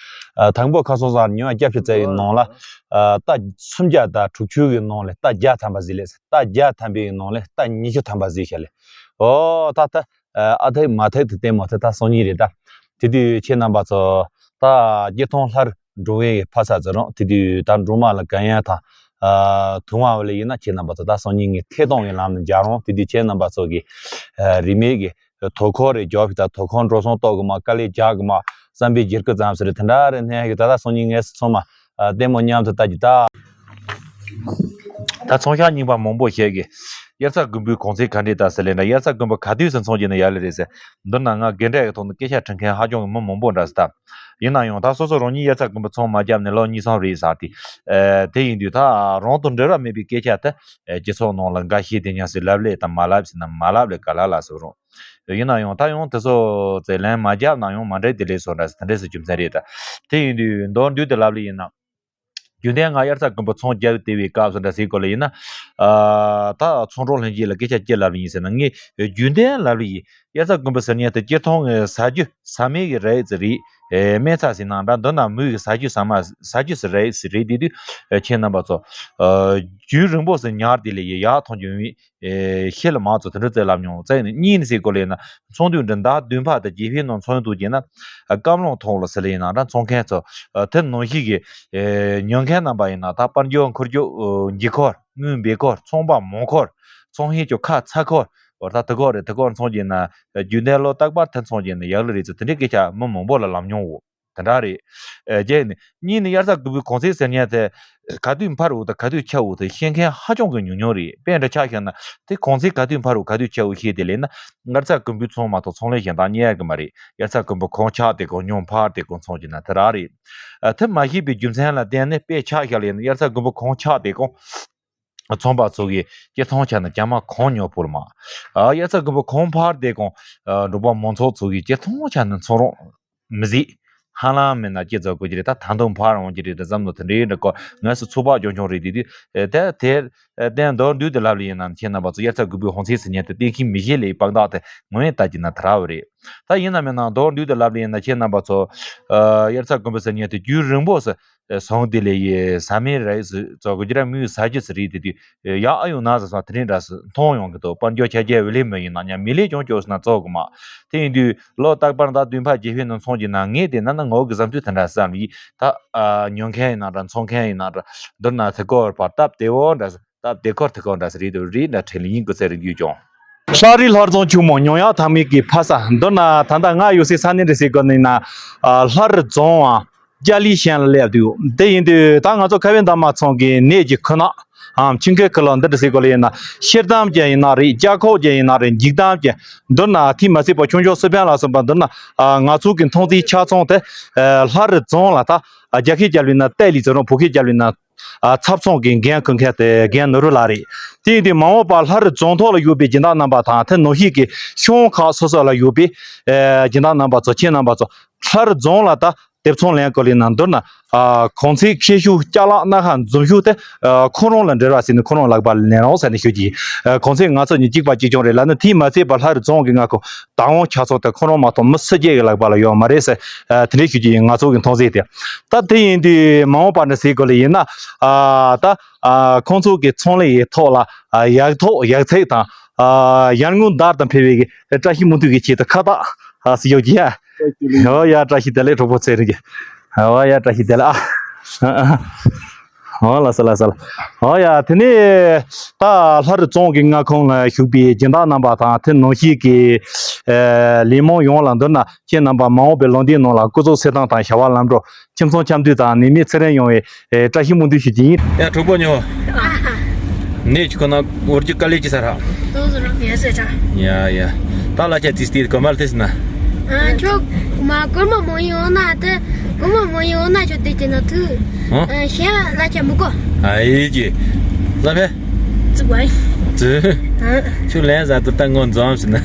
ཨ་དང་པོ་ཁ་སང་སང་ཉི་མ་སྐྱ་ཕྱི་ཙམ་ཡི་ནང་ལ་ཨ་རྟ་སུམ་བརྒྱ་དང་དྲུག་ཅུ་གི་ནང་ལས་རྟ་བརྒྱ་ཐམ་པ་ཟིག་ལས། རྟ་བརྒྱ་ཐམ་པའི་ནང་ལས་རྟ་ཉི་ཤུ་ཐམ་པ་ཟིག་བྱས་ལས། ཨོ་ད་ད། ཨ་ཐའི་མ་ཐའི་དེ་ལྟད་མོ་དེ་ད་སང་ཉིན་རེད་ད། དེ་དུས་ཁྱེད་རྣམ་པ་ཚོ་ད་སྐྱིད་ཐང་ལྷ་རི་འབྲོག་པའི་ཕ་ས་ཚོ་རང་དེ་དུས་ད་འབྲུག་མ་ལ་གན་ཡ་དང་ཨ་དུང་བ་བ་ལ་ཡིན་ན་ཁྱེད་རྣམ་པ་ཚོ་ད་སང་ཉིན་ངས་ཐད་གཏོང་གི་ལམ་ནས་མཇལ་རོང་། དེ་དུས་ཁྱེད་རྣམ་པ་ཚོ་གི་ཨ་རིན་མེད་ཀྱི་དོ་ཁུར་རེ་རྒྱོབ་ཤིག་ད་དོ་ཁུར་འགྲོ་སོང་གཏོང་གི་མ། དཀའ་ལས་རྒྱག་གི་མ། བསམ་པའི་འགྱུར་ཁུག་ཙམ་ཟེར་དེ་འདྲ་རེ་སྣེ་ཡ་གི་ད་ད་སང་ཉིན་ངས་ཚང་མ་ཨ་ལྟད་མོ་མཉམ་དུ་ལྟ་རྒྱུ་ད། ད་ཚོང་ཤག་རྙིང་པ་མང་པོ་ཞིག་གིས་དབྱར་རྩྭ་དགུན་འབུའི་གོང་ཚད་ག་འདྲས་ད་ཟེར་ལས་ན། དབྱར་རྩྭ་དགུན་འབུ་ག་དུས་སུ་འཚོང་རྒྱུ་ན་ཡག་ལེ་རེད་ཟེར། མདོར་ན་ང་རྒན་གྲས་ཀྱི་ཐོག་ནས་སྐད་ཆ་དྲི་མཁན་ཧ་ཅང་གི་མི་མང་པོ་འདྲ་ཟེར་ད། ཡིན་ན་ཡང་ད་སོ་སོ་རང་ཉིད་དབྱར་རྩྭ་དགུན་འབུ་ཚོང་མ་བརྒྱབ་ནས་ལོ་གཉིས་གསུམ་རེད་ཟེར་ཏེ། ཨ་དེ་ཡིན་དུས་ད་རང་དང་འབྲེལ་བ་མེད་པའི་སྐད་ཆ་དེ་ཨ་སྤྱི་ཚོགས་ནང་ལ་འགའ་ཤས་དེ་ཉག་སེ་ལབ་ལེ་དང་མ་ལབ་ཟེར་ན་མ་ལབ་ལེ་ག་ལ་ལ་ཟེར་རུང་། ཡིན་ན་ཡང་ད་ཡང་དེ་ཚོ་ཚེ་ལན་མ་བརྒྱབ་ན་ཡང་མ་འདྲེས་དེ་ལས་སོ་འདྲ་ཟེར་དེ་འདྲས་སུ་རྒྱུ་མཚན་རེད་ད། དེ་ཡིན་དུས་མདོར་བསྡུས་དེ་ལབ་ལེ་ཡིན་ན། རྒྱུན་ལྡན་ང་དབྱར་རྩྭ་དགུན་འབུ་ཚོང་རྒྱབ་བསྡད་པའི་སྐབས་སུ་འདྲ་ཟེར་གོ་ལ་ཡིན་ན། ཨ་ད་ཚོང་གྲོགས་ལྷན་རྒྱས་ལ་སྐད་ཆ་སྐྱེ་ལབ་ལེ་ཡིན་ཟེར་ན། ངས་རྒྱུན་ལྡན་ལབ་ལེ་ཡིན། དབྱར་རྩྭ་དགུན་འབུ་ཟེར་མཁན་དེ་སྤྱིར་བཏང་གི་ཟ་རྒྱུ་ཟ་མའི་གི་རིགས་ཟེར་རེད། ཨེ་སྨན་རྩྭ་ཟེར་ན་འདྲ། མདོར་ན་མི་གི་ཟ་རྒྱུ་ཟ་མ་ཟ་རྒྱུ་ཟེར་རེད་ཟེར་རེད། དེ་དུས་ཨེ་ཁྱེད་རྣམ་པ་ཚོ་ཨ་རྒྱུན་རིང་པོ་ཟེར་ཉར་དེ་ལས་ཡི་ཡག་མཐོང་རྒྱུ་མེད། ཨེ་ཤེས་ལ་མང་ཚོ་དེ་འདྲ་ཚོས་ལབ་མྱོང་། རྩ་ནས་གཉིས་ནས་ཟེར་གོ་ལེ་ན་ཚོང་དུས་འདི་ཟླ་བདུན་པ་དང་བརྒྱད་པའི་ནང་ཚོང་དུས་ཀྱི་ན་ཨ་སྐམ་ལོང་ཐོག་ལ་ཟེར་ལེ་ཡིན་ན་འདྲ། ཚོང་མཁན་ཚོ་ཨ་དེ་ནང་བཞིན་གྱི་ཨེ་ཉོ་མཁན་རྣམ་པ་ཡིན་ན་ད་པར་འགྱོ་འཁོར་རྒྱུ་ཨ་འགྱིག་འཁོར་དངུལ་འབེལ་འཁོར་ཚོང་པ་མོ་འཁོར་ཚོང་ཧེ་ཅོ་ཁ་ཚ་འཁོར་བར་ད་དེ་འཁོར་རེད། དེ་འཁོར་ཚོང་རྒྱུ་ན་རྒྱུན་ལྡན་ལོ་རྟག་པར་དེ་ཚོང་རྒྱུ་ན་ཡག་ལེ་རེད་ཚོ་དེ་འདྲའི་སྐད་ཆ་མི་མང་པོ་ལ་ལབ་མྱོང་འོ། དེ་འདྲ་རེད། ཨེ་རྒྱན་ནི་གཉིས་ནི་དབྱར་རྩྭ་དགུན་འབུའི་གོང་ཚད་ཟེར་མཁན་དེ་ག་དུས་འཕར་འོ་དང་ག་དུས་ཆག་འོ་དེ་ཤེས་མཁན་ཧ་ཅང་གི་ཉུང་ཉུང་རེད། དཔེ་འདྲ་ཆ་བཞག་ན་དེ་གོང་ཚད་ག་དུས་འཕར་འོ་ག་དུས་ཆག་འོ་ཤེས་དེ་ལས་ན་དབྱར་རྩྭ་དགུན་འབུའི་ཚོང་མ་གཏོགས་ཚོང་ལས་གཞན་དག་རྙེད་ཡག་གི་མ་རེད། དབྱར་རྩྭ་དགུན་འབུ་གོང་ཆག་དེ་གོང་ཉུང་འཕར་དེ་གོང་ཚོང་གྱི་ན་དེ་རག་རེད། ཨ་དེ་མ་ཤེས་པའི་རྒྱུ་མཚན་ལ་བརྟེན་ནས་དཔེ་ཆ་བཞག་ལ་ཡིན་ན་དབྱར་རྩྭ་དགུན་འབུ་གོང་ཆག་དེ་གོང་ཚོང་པ་ཚོ་གིས་སྤྱིར་བཏང་ཆ་ནས་རྒྱ་མ་གོང་ཉོ་ཕོར་མ། ཨ་དབྱར་རྩྭ་དགུན་འབུ་གོང་འཕར་དེ་གོང་ཨ་འབྲོག་པ་མང་ཚོགས་ཚོ་གིས་སྤྱིར་བཏང་ཆ་ནས་ཚོང་རོགས་མི་བཟེད། ཧ་ལམ་མིན་ན་སྐྱེ་ཚོ་དགོས་ཀྱི་རེད། ད་ད་དུང་འཕར་འོང་གི་རེད་ད་བསམ་བློ་དེ་འདྲའི་འདྲ་གོ་ངས་སུ་ཚོད་དཔག་ཆུང་ཆུང་རེད། དེ་དུས་ཨེ་དེ་དེ་ཨེ་དེ་མདོར་བསྡུས་དེ་ལབ་ལེ་ཡིན་ན་ཁྱེད་རྣམ་པ་ཚོ་དབྱར་རྩྭ་དགུན་འབུའི་གོང་ཚད་ཟེར་མཁན་དེ་གཏན་འཁེལ་མི་ཤེས་ལེ་དཔང་རྟགས་དེ་ངོས་ལྟ་གྱི་ན་དེ་རག་བ་རེད། ད་ཡིན་ན་མིན་ན་མདོར་བསྡུས་དེ་ལབ་ལེ་ཡིན་ན་ཁྱེད་རྣམ་པ་ཚོ་ཨ་དབྱར་རྩྭ་དགུན་འབུ་ཟེར་མཁན་དེ་རྒྱུན་རིང་པོ་ཟེར་སོང་དེ་ལས་ཡི་ཟ་མའི་རིགས་སུ་ཙོག་གི་ར་མིའི་ཟ་རྒྱུ་སུ་རེད། དེ་དུས་ཡག་ཨ་ཡོང་ན་ཟ་སོང་དེ་རིང་འདྲ་སུ་མཐོང་ཡོང་གི་འདུག་དཔལ་འབྱོར་ཆ་རྐྱེན་བེ་ལེ་མི་ཡིན་ན་ཉམས་མི་ལས་ཀྱང་སྐྱོ་སུ་ན་ཙོག་གི་མ། དེ་ཡིན་དུས་ལོ་རྟག་པར་ཟླ་བདུན་པ་བརྒྱད་པའི་ནང་ཚོང་གི་ན་ངས་དེ་ན་ན་ངོ་གི་བསམ་ཚུལ་དེ་འདྲ་བསམ་ཡིན། ད་ཨ་ཉོ་མཁན་ཡིན་ན་འདྲ་མཚོན་མཁན་ཡིན་ན་འདྲ་མདོར་ན་དེ་སྐོར་བར་སྟབས་བདེ་བོ་འདྲ་སུ། སྟབས་བདེ་ཁོར་ཐུག་གོ་འདྲ་ཟེར་རེད་འདུག་རེད་འདྲ་ཁྲེ་ལི་ཡིན་སྐུ་ཚེ་རིང་རྒྱུད་ཀྱང་། ལྷ་རི་ལྷ་རྫོང་ཆུ་མོ་མྱོང་ཡག་ཐང་མིག་གི་ཕ་ས་མདོར་ན་ད་ལྟ་ང་ཡོད་སའི་ས་གནས་འདྲ་ཟེར་དགོས་ནི་ན། ལྷ་རི་རྫོང་ཨ་ལྕགས་ལི་ཤན་ལ་སླེབས་འདུག་དེ་ཡིན་དུས་ད་ང་ཚོ་ཁ་བའི་འདབ་མ་ཚང་གི་ནས་ཀྱི་ཁུ་ནག་ཨམ་ཆིང་ཁའི་ཁུ་ལ་འདི་འདྲ་ཟེར་དགོས་ལ་ཡིན་ན་ཤེར་དམ་ཅན་ཡིན་ན་རེད། རྒྱ་ཁོག་ཅན་ཡིན་ན་རེད། འཇིག་དམ་ཅན་མདོར་ན་ཐིག་མ་ཚད་པ་ཆུང་ཆུང་སི་པན་ལ་སོགས་པ་མདོར་ན་ང་ཚོ་གི་མཐོང་ཚིག་ཆ་ཚང་དེ་ལྷ་རི་རྫོང་ལ་ད་རྒྱ་སྐད་རྒྱབ་ལ་ཡིན་ན་ཏའི་ལི་ཙེ་རོང་བོད་སྐད་རྒྱབ་ལ་ཡིན་ན། ཨ་ཚབ་ཚོང་གི་འགན་འཁུར་མཁན་དེ་རྒན་ནོར་བུ་ལགས་རེད། དེ་ཡིན་དུས་མ་འོངས་པར་ལྷ་རི་རྫོང་ཐོག་ལ་ཡོད་པའི་སྦྱིན་བདག་རྣམ་པ་དང་དེ་ནང་བཞིན་གྱི་ཤང་ཁག་སོ་སོ་ལ་ཡོད་པའི་ཨེ་སྦྱིན་བདག་རྣམ་པ་ཚོ་ཁྱེད་རྣམ་པ་ཚོ་ལྷ་རི་རྫོང་ལ་ད་དེབ་ཚང་ལེན་དགོས་ལེ་ན་མདོར་ན་ཨ་གོང་ཚད་ཁེ་ཤུ་ཅ་ལག་སྣ་ཁ་འཛོམས་ཤུགས་དེ་ཨ་ཁོ་རང་ལ་འབྲེལ་བ་ཟེར་ནས་ཁོ་རང་ལག་པ་ལ་ལེན་རོགས་ཟེར་ནས་ཞུ་རྒྱུ་ཡིན། ཨ་གོང་ཚད་ང་ཚོ་གཉིས་གཅིག་པ་གཅིག་རྐྱང་རེད་ལབ་ན་དེས་མ་ཚད་པར་ལྷ་རི་རྫོང་གི་ང་ཁོ་བདག་དབང་ཆ་ཚང་དེ་ཁོ་རང་མ་གཏོགས་མི་སུ་གཅིག་གི་ལག་པ་ལ་ཡོད་མ་རེད་ཟེར། ཨ་དེ་འདྲའི་ཞུ་རྒྱུ་ཡིན། ང་ཚོ་གི་མཐོང་ཚད་དེ། ད་དེ་ཡིན་དུས་མ་འོངས་པ་ནས་ཟེར་དགོས་ལེ་ཡིན་ན། ཨ་ད་ཨ་ཁོང་ཚོ་གི་ཚོང་ལས་ཡི་ཐོག་ལ་ཨ་ཡག་ཐོག་ཡག་ཚད་དང་ཨ་ཡར་ངོའི་ཟླ་དང་འཕེལ་བའི་གི་བཀྲ་ཤིས་སྨོན་འདུན་གྱི་ཆེད་དུ་ཁ་བཏགས་ཨ་ཟེར་ཡོད་ཀྱི་ཡ། ཨོ་ཡ་བཀྲ་ཤིས་བདེ་ལེགས་གྲོགས་པོ་ཚེ་རིང་གི། ཨོ་ཡ་བཀྲ་ཤིས་བདེ་ལེགས་ཨ། ཨོ་ལགས་སོ་ལགས་སོ། ཨོ་ཡ་དེ་ནས་ད་ལྷ་རི་རྫོང་གི་མངའ་ཁོངས་ལ་བཞུགས་པའི་སྦྱིན་བདག་རྣམ་པ་དང་དེ་ནང་བཞིན་གྱི་ཨེ་ལས་མང་ཡོངས་ལ་མདོར་ན་ཁྱེད་རྣམ་པ་མ་འོངས་པའི་ལོ་ཟླའི་ནང་ལ་སྐུ་གཟུགས་གསལ་ཐང་དང་བྱ་བ་ལམ་འགྲོ་ཁྱིམ་ཚང་འཆམ་མཐུན་དང་ནད་མེད་ཚེ་རིང་ཡོང་བའི་ཨེ་བཀྲ་ཤིས་སྨོན་འདུན་ཞུ་རྒྱུ་ཡིན། ཡ་གྲོགས་པོ་ཉོ། ནས་ཅི་ཁོ་ན་འོར་གྱི་དཀའ་ལས་ཅི་ས་ར། ཏོག་ཙམ་རང་ཡ། ཟེར་དྲ། ཡ་ཡ། ད་ལ་ཆ་ཏིས་ཏིས་གོ་མལ་ཏིས་ན། ཨ་ཁྱོད་མ་གོར་མ་མོ་ཡིན་འོ་ན་དེ་གོར་མ་མོ་ཡིན་འོ་ན་ཁྱོད་དེ་ཅི་ན་ཐུ། ཧོ། ཨ་གཞན་ལ་ཆ་མི་གོ། ཨ་ཡི་ཅི། ལ་ཕེ། ཙི་བའི། ཙི། ཨ། ཁྱོད་ལན་ཟ་དུ་ད་ངོ་འཛོམས་ཟིན་ན།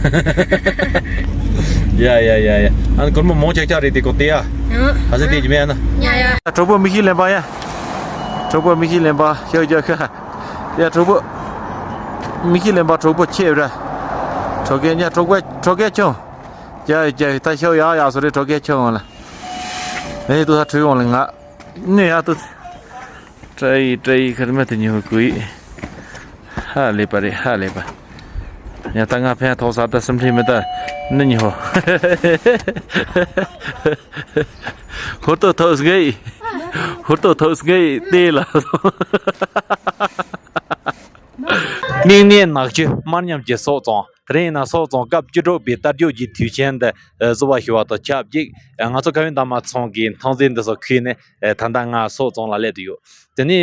ཡ་ཡ་ཡ་ཡ། ཨ་ནི་གོར་མ་མོ་ཆག་ཆག་རེད་དེ་གོ་དེ་ཡ། ཨ། ཨ་ཟེ་དེ་ཅི་མེད་ན། ཡ་ཡ། གྲོགས་པོ་མི་ཤི་ལེན་པ་ཡ། གྲོགས་པོ་མི་ཤི་ལེན་པ་ཤག་ཤག་ཤག་ཡ་གྲོགས་པོ། མི་ཤི་ལེན་པ་གྲོགས་པོ་ཆེ་བྲ། གྲོགས་སྐད་ཉ་གྲོགས་པོ་གྲོགས་སྐད་ཆུང་། ཡ་ཡ་ད་ཤག་ཡ་ཡ་སོ་རེ་གྲོགས་སྐད་ཆུང་ལ། ཨེ་ཏུ་ད་ཁྲུས་ཡོང་ལ་ང་། ནི་ཡ་ཏུ། ཏྲ་ཡི་ཏྲ་ཡི་ཁར་མ་ཏི་ཉི་ཧོ་ཀུ་ཡི། ཧ་ལས་པ་རེད་ཧ་ལས་པ། ཡ་ད་ང་ཕན་ཐོགས་ས་ད་སེམས་ཁྲལ་མི་ད་ནི་ཉི་ཧོ། ཧུར་ཐག་ཐག་སྒེ། ཧུར་ཐག་ཐག་སྒེ་ཏེ་ལ། གླིང་ནས་ནག་ཆུ་དམར་ཉམས་ཀྱི་སོག་རྫོང་། དེ་རིང་ཡིན་ན་སོག་རྫོང་སྐབས་བཅུ་དྲུག་པའི་དར་རྒྱས་ཀྱི་དུས་ཆེན་འདི་བསུ་བ་ཞུ་བ་དང་ཆབས་ཅིག་ང་ཚོ་ཁ་བའི་འདབ་མ་ཚང་གི་མཐོང་ཚད་འདི་ཚོ་ཁུལ་ནས་ད་ལྟ་ང་སོག་རྫོང་ལ་སླེབས་ཏེ་ཡོད། དེ་ནས་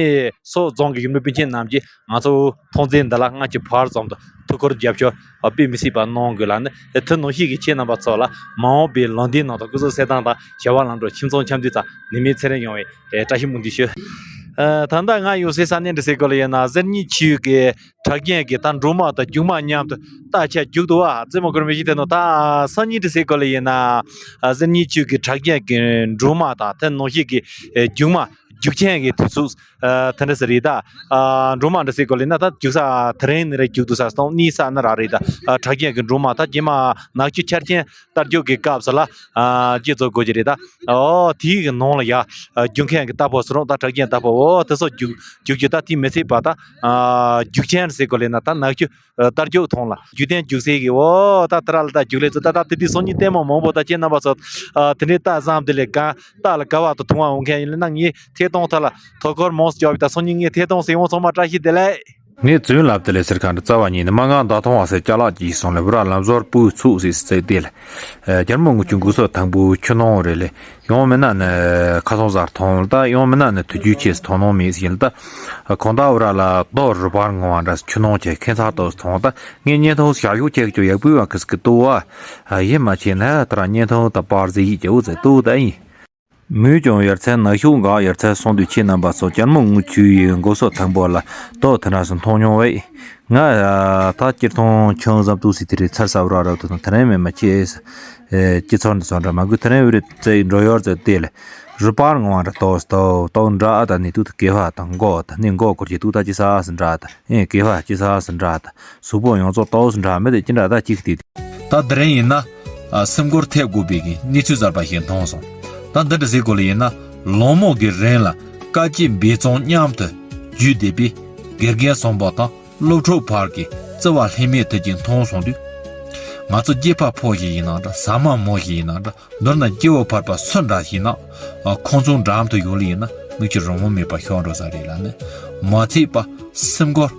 སོག་རྫོང་གི་ཡུལ་མི་སྤུན་མཆེད་རྣམས་ཀྱིས་ང་ཚོ་མཐོང་ཚད་འདི་ལ་སྔར་གྱི་བར་ཙམ་དུ་ཐུགས་ཁུར་རྒྱབ་སྐྱོར་དཔེ་མི་སྲིད་པ་གནང་དགོས་ལ་ནི་དེ་ནང་བཞིན་གྱི་ཁྱེད་རྣམ་པ་ཚོ་ལ་མ་འོངས་པའི་ལམ་བདེ་ནང་དང་སྐུ་གཟུགས་གསལ་ཐང་དང་བྱ་བ་ལམ་འགྲོ་ཁྱིམ་ཚང་འཆམ་མཐུན་དང་ནད་མེད་ཚེ་རིང་ཡོང་བའི་བཀྲ་ཤིས་སྨོན་འདུན་ཞུ། ད་ལྟ་ང་ཡོད་སའི་ས་གནས་འདི་ཟེར་དགོས་ལ་ཡིན་ན་གསེར་རྙིང་ཆུས་ཀྱི་གྲགས་ཅན་གྱི་ད་འབྲོག་མ་དང་རྒྱུག་མ་མཉམ་དུ་ད་ཆ་རྒྱུག་ཏུ་བ་རྩེད་མོ་སྐོར་མི་ཞིག་དེ་ནོ་ད་སང་ཉིན་འདྲི་སའི་སྐོར་ལ་ཡིན་ན། གསེར་རྙིང་ཆུས་ཀྱི་གྲགས་ཅན་གྱི་འབྲོག་མ་དང་དེ་ནང་བཞིན་གྱི་རྒྱུག་མ་རྒྱུག་ཆེན་གྱི་དུས་ཚོད་དེ་འདྲ་ཟེར་རེད་ད། འབྲོག་མ་འདྲི་སའི་སྐོར་ལ་ཡིན་ན་ད་རྒྱུག་ས་དེ་རིང་ནི་རེད་རྒྱུག་ཏུ་ས་སྟོང་གཉིས་ས་ནི་རག་རེད་ད། གྲགས་ཅན་གྱི་འབྲོག་མ་ད་རྗེས་མ་ནག་ཆུ་འཆར་ཅན་དར་རྒྱས་ཀྱི་སྐབས་སུ་ལ་སྐྱེ་ཚོ་དགོས་ཀྱི་རེད་ད། ཨོ་དེའི་གི་ནང་ལ་ཡ་རྒྱུག་མཁན་གྱི་རྟ་ཕོ་སུ་རུང་ད་གྲགས་ཅན་རྟ་ཕོ་ཨོ་དེ་ཚོ་རྒྱུག་རྒྱུག་རྒྱུ་ད་དེ་མི་ཚད་པ་ད་རྒྱུག་ཆེན་ཟེར་དགོས་ལས་ན་ད་ནག་ཆུ་རྟ་རྒྱུག་ཐོང་ལ་རྒྱུག་ཐེན་རྒྱུག་སའི་གི་ཨོ་ད་དེ་ར་ལ་ད་རྒྱུག་ལས་ཚོ་ད་ད་དེ་དུས་སང་ཉིན་ལྟད་མོ་མང་པོ་ད་ཁྱེད་རྣམ་པ་ཚོ་དེ་འདྲའི་རྟ་བཟང་དེ་ལས་གང་རྟ་ལ་དགའ་བ་དང་མཐོང་བ་འོང་མཁན་ཡིན་ལ་ན་ངས་ཐད་གཏོང་ཐ་ལ་ཐོ་འཁོར་མང་སུ་བརྒྱབ་པ་ད་སང་ཉིན་ངས་ཐད་གཏོང་ཟེར་འོང་ཚང་མ་བཀྲ་ཤིས་བདེ་ལེགས། ངས་བཙུན་ལབ་དེ་ལས་ཟེར་ཁ་འདྲ་རྩ་བ་ཉིད་ནས་མ་ང་ཟླ་ཐོང་བ་ཟེར་ཅ་ལག་ཅིག་སོང་ལས་བུ་ར་ལམ་བཟོར་སྤུས་ཚུགས་ཟེར་ཟེར་དེ་ལ། རྒྱལ་མོ་དངུལ་ཆུ་འགོ་སོ་དང་པོ་ཆུ་ནང་རེད་ལས་ཡོང་མི་ན་ནི་ཁ་སང་གཟར་ཐོང་ལ་ད་ཡོང་མི་ན་ནི་དུས་རྒྱུན་ཆེས་ཐོང་ནོ་མེད་ཟེར་ལ་ད་གང་ལྟར་བུ་ར་ལ་རྡོ་རུ་བར་ངོ་བ་འདྲ་ཆུ་ནང་ཆེ་ཁེ་ཚར་ཏོ་ཐོང་ད་ངས་བརྙན་ཐུང་ཞག་ཞུགས་ཆེ་ཁྱོད་ཡག་པོའི་བ་ཁི་སི་ཀི་ཏུ་བ་ཡིན་མ་ཆེ་ན་ད་ར་བརྙན་ཐུང་ད་པར་ཟེ་ཡིད་ཀྱི་འུ་ཚེ་ཏུ་ད་ཡིན། མུས་ཀྱང་ཡར་ཚན་ནག་ཤོག་འགག་ཡར་ཚན་སོང་དུས་ཁྱེད་རྣམ་པ་ཚོ་ལྕམ་མོ་དངུལ་ཆུའི་མགོ་སོགས་དང་པོ་ལ་ཏོག་དེ་འདྲ་སུ་མཐོང་མྱོང་བས། ང་ད་སྤྱིར་བཏང་ཆང་ཟམ་དུ་སི་དེ་རེད་ཚར་ས་བ་ར་ར་དུ་དང་དེ་རིང་མེད་མ་ཁྱེད་སྐྱེ་ཚོར་འདི་ཚོ་འདྲ་མ་དགོས་དེ་རིང་བི་རི་ཙེ་འགྲོ་ཡོར་ཙེ་དེ་ལ་རུ་པར་ངོ་བ་འདྲ་ཏོག་ཏོག་ཏོག་འདྲ་ཨ་ད་ནི་དུ་དུ་སྐེ་བ་དང་མགོ་ད་ནི་མགོ་སྐོར་གྱི་དུ་ད་ཅི་ས་ཨ་སི་འདྲ་ད་ཨེ་སྐེ་བ་ཅི་ས་ཨ་སི་འདྲ་ད་གཟུགས་པོ་ཡོངས་རྫོགས་ཏོག་སི་འདྲ་མི་དེ་ཅི་འདྲ་ད་ཅིག་དེ། ད་དེ་རིང་ཡིན་ན། ཨ་སེམས་འཁོར་ཐེབས་དགོས་པའི་གི་གནས་ཚུལ་གསར་པ་ཞིག་མཐོང་སོང་། ད་འདི་འདྲ་ཟེར་དགོས་ལ་ཡིན་ན་ལོ་མོ་གི་རིང་ལ་དཀའ་སྤྱད་འབད་བརྩོན་མཉམ་དུ་བརྒྱུད་བསྡད་པའི་དགེ་རྒན་བཟང་པོ་དང་སློབ་ཕྲུག་བར་གྱི་བརྩེ་བ་ལྷད་མེད་དུ་ཅིག་མཐོང་སོང་དུས། ང་ཚོ་སྐྱེས་པ་ཕོ་ཞིག་ཡིན་ན་འདྲ་ཟ་མ་མོ་ཞིག་ཡིན་ན་འདྲ་མདོར་ན་སྐྱེ་བོ་ཕལ་པ་སུ་འདྲ་ཞིག་ན་ཨ་ཁོང་ཚོ་འགྲམ་དུ་ཡོད་ལ་ཡིན་ན་མིག་ཆུ་རང་དབང་མེད་པ་ཤོར་འགྲོ་ས་རེད་ལ་ནི་མ་ཚད་པ། སེམས་འཁོར་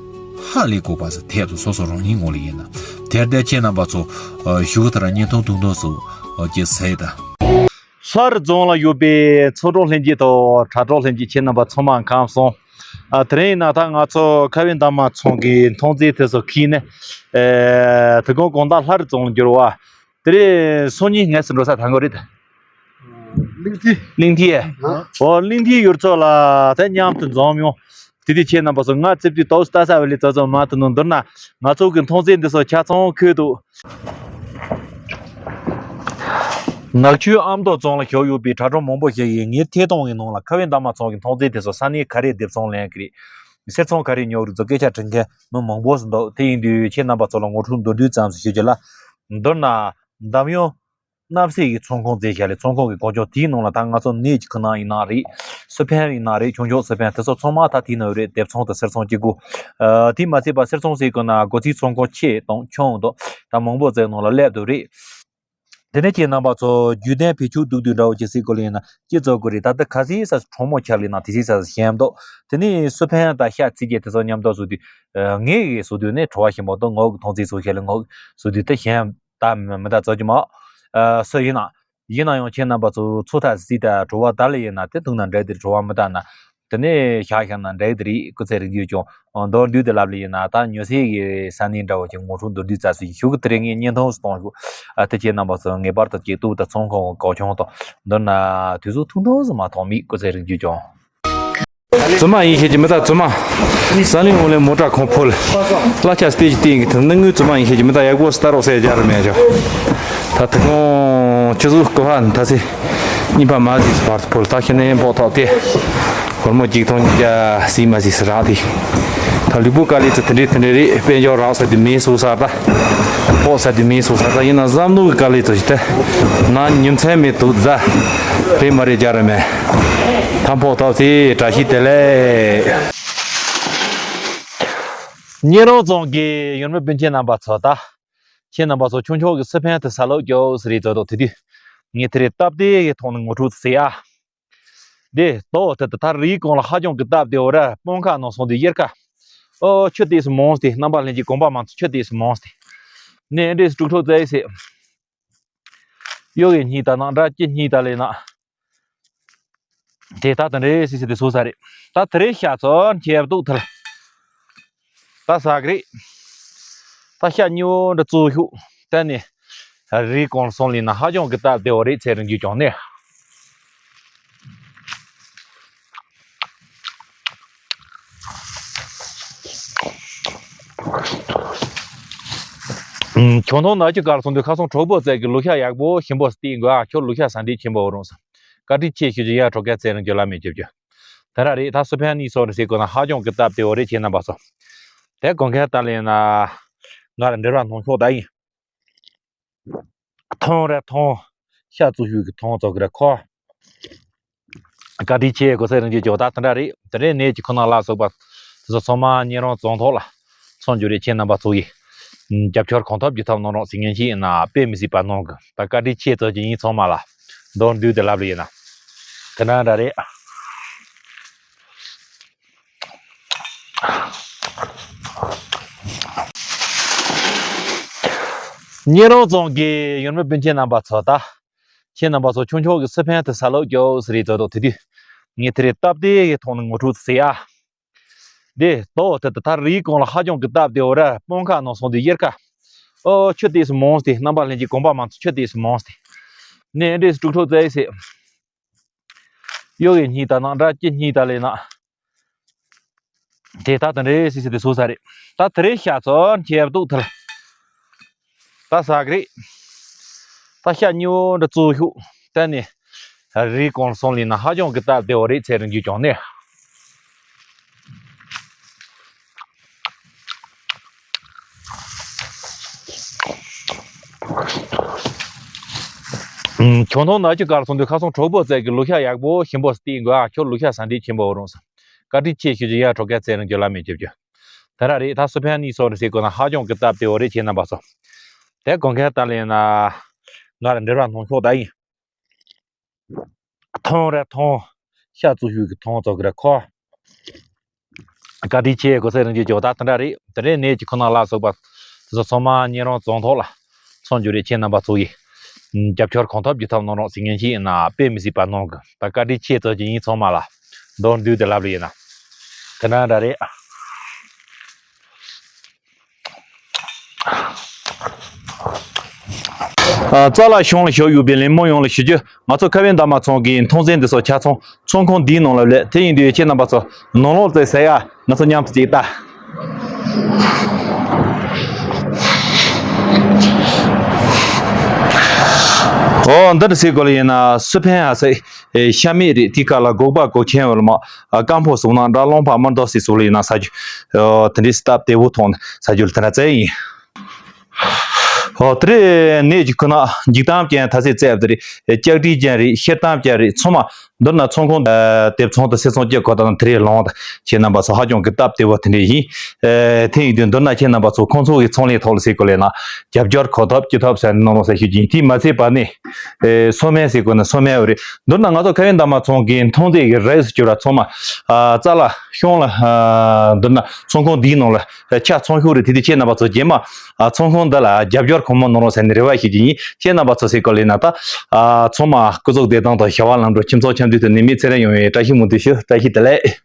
ཧ་ལས་དགོས་པ་ཟེར་ཐད་དུ་སོ་སོ་རང་ཉིད་ངོ་ལ་ཡིན་ན། དེར་བལྟས་ཁྱེད་རྣམ་པ་ཚོ་ཨ་ཞུ་གི་ཐ་ར་བརྙན་ཐུང་ཐུང་ཐུང་སུ་ཨ་ཀྱི་ཟེར་ད། ལྷ་རི་རྫོང་ལ་ཡོད་པའི་ཚོ་གྲོགས་ལྷན་རྒྱས་དང་དྲ་གྲོགས་ལྷན་རྒྱས་ཁྱེད་རྣམ་པ་ཚང་མ་ཁམས་སོང་། ཨ་དེ་རིང་ཡིན་ན་ད་ང་ཚོ་ཁ་བའི་འདབ་མ་ཚང་གི་མཐོང་ཚད་དེ་ཚོ་ཁྱེར་ནས་ཨེ་དེ་གོང་གོང་ད་ལྷ་རི་རྫོང་ལ་འགྱུར་བ། དེ་རིང་སང་ཉིན་ངལ་གསོ་འགྲོ་ས་ད་གོ་རེད། གླིང་ཐི། གླིང་ཐི། ཨ། ཨོ་གླིང་ཐིའི་ཡུལ་ཚོ་ལ་ད་མཉམ་དུ་འཛོམས་ཡོང་། དེ་དུས་ཁྱེད་རྣམ་པ་ཚོ་ང་རྩིབ་ཏུ་ཏོག་ཙམ་ལྟ་ས་བ་ལས་ཙོ་ཙོ་མ་ཐུབ་ནོ་མདོར་ན་ང་ཚོ་གི་མཐོང་ཚད་འདི་ཚོ་ཆ་ཚང་ཁོལ་འདུག་ནག་ཆུའི་ཨ་མདོ་རྫོང་ལ་བཞུགས་ཡོད་པའི་དྲ་གྲོགས་མང་པོ་ཞིག་གིས་ངའི་ཐད་གཏོང་གི་ནང་ལ་ཁ་བའི་འདབ་མ་ཚང་གི་མཐོང་ཚད་དེ་ཚོ་ས་གནས་ག་རེ་སྡེབ་ཚོང་ལེན་གི་རེད། གསེར་ཚོང་ག་རེ་ཉོ་གི་རེད་ཚོ་སྐད་ཆ་དྲི་མཁན་མི་མང་པོ་ཞིག་འདུག་དེ་ཡིན་དུས་ཁྱེད་རྣམ་པ་ཚོ་ལ་ངོ་སྤྲོད་མདོར་བསྡུས་ཙམ་ཞིག་ཞུ་རྒྱུ་ལ། མདོར་ན་འདམ་གཡོག་གནམ་གཤིས་ཀྱི་ཚོང་ཁང་བཙལ་བྱ་ལས་ཚོང་ཁང་གི་གོ་ཆོད་དེའི་ནང་ལ་ད་ང་ཚོ་ནས་ཀྱི་ཁུ་ནང་ཡིན་ན་རེད། སི་ཕན་ཡིན་ན་རེད། ཆུང་ཆུང་སི་ཕན་དེ་ཚོ་ཚང་མ་ད་དེའི་ནང་རེད། སྡེབ་ཚོང་དང་གསེར་ཚོང་གཅིག་པུ། ཨ་དེ་མ་ཚད་པ་གསེར་ཚོང་ཟེར་དགོས་ན་སྒོ་རྩིས་ཚོང་ཁང་ཆེ་དང་ཆུང་དང་ད་མང་པོ་བཙལ་ནང་ལ་སླེབས་འདུག་རེད། དེ་ནས་ཁྱེད་རྣམ་པ་ཚོ་རྒྱུ་ལྡན་བེད་སྤྱོད་སྡུག་སྡུག་འདྲ་བོ་ཅིག་ཟེར་དགོས་ལ་ཡིན་ན་ཅི་བཙལ་དགོས་རེད། ད་ལྟ་ག་ཚོད་ས་གྲོགས་མོ་ཆགས་ལ་ཡིན་ན་དེ་ཚོད་ས་ཞེམ་མདོག་དེ་ནས་སི་ཕན་དང་ཤ་ཚིལ་རྒྱས་དེ་ཚོ་མཉམ་དུ་བཟོ་དུས་ངས་གི་བཟོ་དུས་ནས་བྲོ་བ་ཞེམ་པོ་དང་ངོ་གི་མཐོང་ཚིག་བཟོ་ཤེས་ལ་ངོ་གི་བཟོ་དུས་ད་ཞེམ། ད་མི་མི་ད་ཚོ་ཅི་མ། ཨ་སུ་ཡིན་ན། ཡིན་ན་ཡང་ཁྱེད་རྣམ་པ་ཚོ་ཚོ་ཐག་སྲིད་ད་བྲོ་བ་ད་ལ་ཡིན་ན་དེ་ཐུག་ན་འདྲ་དེར་བྲོ་བ་མི་ད་ན། དེ་ནས་བཞག་བཞག་ན་འདྲ་གི་དེ་རེད། སྐུ་ཚེ་རིང་བརྒྱུད་ཀྱང་མདོར་བསྡུས་དེ་ལབ་ལ་ཡིན་ན། ད་ཉོ་སའི་གི་ས་གནས་འདྲ་བོ་ཅིག་ངོ་སྤྲོད་མདོར་བསྡུས་ཙམ་ཞིག་ཞུ་གི། དེ་རིང་ངས་བརྙན་ཐུང་ཞིག་གཏོང་ཞུ། ཨ་དེ་ཁྱེད་རྣམ་པ་ཚོ་ངེས་པར་དུ་ཅིག་ཏུ་དང་ཚོང་ཁང་གི་གོ་ཆུང་དང་མདོར་ན་དུས་ཚོད་ཐུང་ཐུང་ཟིག་མ་ཐོགས་མེད། སྐུ་ཚེ་རིང་བརྒྱུད་ཀྱང་། བཙུན་མ་ཡིན་ཤེས་ཀྱི་མི་དང་བཙུན་མ། ས་གླིང་འོག་ལས་མོ་ཊ་གང་ཕོ་ལ། གླ་ཆ་སྟེར་གྱི་སྟེར་གྱི་ཐུབ་ནི་དངུལ། བཙུན་མ་ཡིན་ཤེས་ཀྱི་མི་དང་ཡག་པོ་སྟ་རོགས་སེ་རྒྱ་རུ་མེད་ཅོ། ད་དུ་གང་ཆུ་ཟུག་ཀོ་ཧ་ད་སེ། གཉིས་པ་མ་ཟིག་བར་དུ་ཕོ་ལ། ད་ཤི་ནས་འབོག་ཐོག་སྟེ། ཧོར་མོ་གཅིག་ཐོང་གཉིས་ཀ་སྲིད་མ་ཟིག་སི་རག་དེ། ད་ལུས་པོ་དཀའ་ལས་ཚོ་དེ་འདྲས་དེ་འདྲས་རེད། དཔལ་འབྱོར་རག་ས་དུ་མེད་སོ་ས་ད། ཕོག་ས་དུ་མེད་སོ་ས་ད། ཡིན་ན་བསམ་བློ་གི་དཀའ་ལས་ཚོ་ཞིག་ད། ན་ཉིན་མཚན་མེད་དུ་ད། རེད་མ་རེད་རྒྱ་རུ་མེད། ཐམ་ཕོག་ཐོག་སྟེ་བཀྲ་ཤིས་བདེ་ལེགས། ཉེ་རང་ཙོང་གི་ཡོད་མེད་སྤུན་མཆེད་རྣམ་པ་ཚོ་ད། ཁྱེད་རྣམ་པ་ཚོ་ཆུང་ཆུང་གི་སི་ཕན་དུ་ས་ལོག་རྒྱོབ་ཟེར་རེད་དོ་དོ་དེ་དུས། ངས་དེ་རེད་སྟབས་བདེ་གི་ཐོག་ནས་ངོ་སྤྲོད་ཟེར་ཡ། འདི་ལྟོ་དེ་ད་ལྟ་རི་གོང་ལ་ཧ་ཅང་གི་སྟབས་བདེ་བོ་ར་སྤང་ཁ་ནང་སོང་དུས་དབྱར་ཁ། ཨོ་ཆུ་ཏིས་མོངས་ཏེ་རྣམ་པ་ལྷན་རྒྱས་གོམ་པ་མང་ཚོ་ཆུ་ཏིས་མོངས་ཏེ། ནས་འདྲེས་དཀྲུག་དཀྲུག་བཙལ་ཟེར། གཡོ་གི་གཉིས་ད་ནང་འདྲ་ཅི་གཉིས་ད་ལས་ན། དེ་ད་དུ་འདྲེ་སི་སི་དེ་སོ་ས་རེད། ད་དེ་རེ་ཤ་ཚོ་ཁྱེར་འདུག་ཐལ། ད་ཟ་གི་རེད། ད་ཤ་ཉོ་འདྲ་བཙོ་ཤུག་ད་ནི། རི་གོང་སོང་ལི་ན་ཧ་ཅང་གི་སྟབས་བདེ་བོ་རེད། ཚེ་རིང་རྒྱུད་ཀྱང་ནས། ཁྱོད་ཐོག་ན་ཅི་གར་སོང་དུས་ཁ་སང་གྲོགས་པོ་བཙལ་གི་ལུག་ཤ་ཡག་པོ་ཞིམ་པོ་སྟེར་དགོས། ཨ་ཁྱོད་ལུག་ཤ་ཟ་འདྲེ་ཆེན་པོ་རུང་སོང་། བཀའ་དྲིན་ཆེ་ཞུ་རྒྱུ་ཡ་གྲོགས་ཀ་ཚེ་རིང་རྒྱུ་ལ་མི་རྒྱབ་རྒྱུ། དེ་ར་རེད། ད་སུ་ཕན་གཉིས་སོགས་རེད་ཟེར་དགོས་ན་ཧ་ཅང་གི་སྟབས་བདེ་བོ་རེད། ཁྱེད་རྣམ་པ་ཚོ། དེ་གོང་ཁ་ལྟ་ལེ་ན། ང་ལ་འབྲེལ་བ་གནང་ཤོག་ད་ཡིན། ཐོང་རེ་ཐོང་། ཤ་བཙོ་ཤུག་གི་ཐོང་བཙོ་གི་རེ་ཁོ། བཀའ་དྲིན་ཆེ་གོ་ས་རིང་རྒྱུ་ཇོ་ད་དེ་འདྲ་རེད། དེ་རེད་ནས་ཀྱི་ཁོ་ན་ལ་སོགས་པ། དེ་ཚོ་ཚང་མ་ཉེ་རང་བཙོང་ཐོག་ལ། ཚོང་རྒྱུ་རེད། ཁྱེད་རྣམ་པ་ཚོ་ཡིས། རྒྱབ་སྐྱོར་གང་ཐུབ་ཅི་ཐུབ་གནང་རོགས་ཟེར་ངན་ཞིག་ཡིན་ན་དཔེ་མི་སྲིད་པ་གནང་གི། ད་བཀའ་དྲིན་ཆེ་ཚོ་ཀྱི་ཡིན་ཚང་མ་ལ། མདོར་བསྡུས་ཏེ་ལབ་ལ་ཡིན་ན། དེ་འདྲ་འདྲ་རེད། ཉེ་རང་ཙོང་གི་ཡོད་མེད་སྤུན་མཆེད་རྣམ་པ་ཚོ་ད། ཁྱེད་རྣམ་པ་ཚོ་ཆུང་ཆུང་གི་སི་ཕན་དུ་ས་ལོག་རྒྱོབ་ཟེར་རེད་དོ་དོ་དེ་དུས། ངས་དེ་རེད་སྟབས་བདེ་གི་ཐོག་ནས་ངོ་སྤྲོད་ཟེར་ཡ། འདི་ལྟོ་དེ་ད་ལྟ་རི་གོང་ལ་ཧ་ཅང་གི་སྟབས་བདེ་བོ་ར་སྤང་ཁ་ནང་སོང་དུས་དབྱར་ཁ། ཨོ་ཆུ་ཏིས་མོངས་ཏེ་རྣམ་པ་ལྷན་རྒྱས་གོམ་པ་མང་ཚོ་ཆུ་ཏིས་མོངས་ཏེ། ནས་འདྲེས་དཀྲུག་དཀྲུག་བཙལ་ཟེར། གཡོ་གི་གཉིས་ད་ནང་འདྲ་ཅི་གཉིས་ད་ལས་ན། དེ་ད་དུ་འདྲེ་སི་སི་དེ་སོ་ས་རེད། ད་དེ་རེ་ཤ་ཚོ་ཁྱེར་འདུག་ཐལ། ད་ཟ་གི་རེད། ད་ཤ་ཉོ་འདྲ་བཙོ་ཤུག་ད་ནི། རི་གོང་སོང་ལི་ན་ཧ་ཅང་གི་སྟབས་བདེ་བོ་རེད། ཚེ་རིང་རྒྱུད་ཀྱང་ནས། ཁྱོད་ཐོག་ན་ཅི་གར་སོང་དུས་ཁ་སང་གྲོགས་པོ་བཙལ་གི་ལུག་ཤ་ཡག་པོ་ཞིམ་པོ་སྟེར་དགོས། ཨ་ཁྱོད་ལུག་ཤ་ཟ་འདྲེ་ཆེན་པོ་རུང་སོང་། བཀའ་དྲིན་ཆེ་ཞུ་རྒྱུ་ཡ་གྲོགས་ཀ་ཚེ་རིང་རྒྱུ་ལ་མི་རྒྱབ་རྒྱུ། དེ་ར་རེད། ད་སུ་ཕན་གཉིས་སོགས་རེད་ཟེར་དགོས་ན་ཧ་ཅང་གི་སྟབས་བདེ་བོ་རེད། ཁྱེད་རྣམ་པ་ཚོ། དེ་གོང་ཁ་ལྟ་ལེ་ན། ང་ལ་འབྲེལ་བ་གནང་ཤོག་ད་ཡིན། ཐོང་རེ་ཐོང་། ཤ་བཙོ་ཤུག་གི་ཐོང་བཙོ་གི་རེད་ཁོ། བཀའ་དྲིན་ཆེ་གོ་ས་རིང་རྒྱུད་ཇོ་ད་དེ་འདྲ་རེད། དེ་རེད་ནས་ཀྱི་ཁོ་ན་ལ་སོགས་པ། དེ་ཚོ་ཚང་མ་ཉེ་རང་བཙོང་ཐོག་ལ། ཚོང་རྒྱུ་རེད། ཁྱེད་རྣམ་པ་ཚོ་ཡིས། རྒྱབ་སྐྱོར་གང་ཐུབ་ཅི་ཐུབ་གནང་རོགས་ཟེར་ངན་ཞིག་ཡིན་ན་དཔེ་མི་སྲིད་པ་གནང་གི། ད་བཀའ་དྲིན་ཆེ་ཚོ་ཅི་ཡིན་ཚང་མ་ལ། མདོར་བསྡུས་ཏེ་ལབ་ལ་ཡིན་ན། དེ་འདྲ་འདྲ་རེད། ཨ། རྩ་ལ་ཤོང་ལ་ཞོག་ཡོད་པའི་ལས་མོ་ཡོང་ལ་ཞུ་རྒྱུ། ང་ཚོ་ཁ་བའི་འདབ་མ་ཚང་གི་མཐོང་ཚན་འདི་ཚོ་ཆ་ཚང་ཚོང་ཁང་འདིའི་ནང་ལ་སླེབས། དེ་ཡིན་དུས་ཁྱེད་རྣམ་པ་ཚོ་ནང་ལོགས་ཙེ་ཟེར་ཡ། ང་ཚོ་མཉམ་དུ་ཅིག་ལྟ། ཨོ་འདི་འདྲ་ཟེར་དགོས་ལ་ཡིན་ན་སུ་ཕན་ཨ་ཟེར། ཤ་མེད་རེད། དེ་ཁ་ལ་སྒོག་པ་སྒོག་ཆེན་བ་ལ་མ། སྐམ་པོ་བཟུང་ན་འདྲ་རློན་པ་མར་འདོགས་སྲིད་བཟོ་ལ་ཡིན་ན་ཟ་རྒྱུ། དེ་འདྲའི་སྟབས་བདེ་བོ་ཐོག་ནས་ཟ་རྒྱུ་ལ་དེ་འདྲ་བཙལ་ཡིན། ཨོ་དེ་རེད་ནས་ཀྱི་ཁོ་ན་འཇིག་རྟེན་ཅན་ད་སེ་བཙལ་བ་དེ་རེད། ལྕགས་རི་ཅན་རེད། ཤེལ་དམ་ཅན་རེད། ཚང་མ་མདོར་ན་ཚོང་ཁང་དེབ་ཚང་དང་སེ་ཚོང་སྐྱེལ་གོ་ད་ན་དེ་རེད་ལོང་ད་ཁྱེད་རྣམ་པ་ཚོ་ཧ་ཅང་གི་སྟབས་བདེ་བོ་དེ་འདྲ་ཡིན། དེ་ཡིན་དུས་མདོར་ན་ཁྱེད་རྣམ་པ་ཚོ་ཁོང་ཚོ་གི་ཚོང་ལས་ཐོག་ལ་ཟེར་དགོས་ལས་ན་རྒྱབ་སྐྱོར་གོ་ཐབས་ཅི་ཐབས་ཟེར་ནས་གནང་རོགས་ཟེར་ཞུ་རྒྱུ་ཡིན། དེ་མ་ཚད་པ་ནི། ཨེ། སོ་སྨན་ཟེར་དགོས་ན་སོ་སྨན་ཡོད་རེད། མདོར་ན་ང་ཚོ་ཁ་བའི་འདབ་མ་ཚང་གི་མཐོང་ཚད་ཀྱི་རེས་སུ་གྱུར་བ་ཚང་མ། ཨ། རྩ་ལ་ཤོང་ལ། ཨ། མདོར་ན་ཚོང་ཁང་འདིའི་ནང་ལ་ཆ་ཚང་ཤོག་རེད། དེ་དུས་ཁྱེད་རྣམ་པ་ཚོ་རྗེས་མ། ཨ། ཚོང་ཁང་འདི་ལ་རྒྱབ་སྐྱོར་གང་མང་གནང་རོགས་ཟེར་ནས་རེ་བ་ཞུ་རྒྱུ་ཡིན། ཁྱེད་རྣམ་པ་ཚོ་ཟེར་དགོས་ལས་ན་ད། ཨ། ཚང་མ་སྐུ་གཟུགས་བདེ་ཐང་དང་བྱ་བ་ལམ་འགྲོ་ཁྱིམ་ཚང་ཆ། མདུན་དུ་ནད་མེད་ཚེ་རིང་ཡོང་བའི་བཀྲ་ཤིས་སྨོན་འདུན་ཞུ། བཀྲ་ཤིས་བདེ་ལེགས།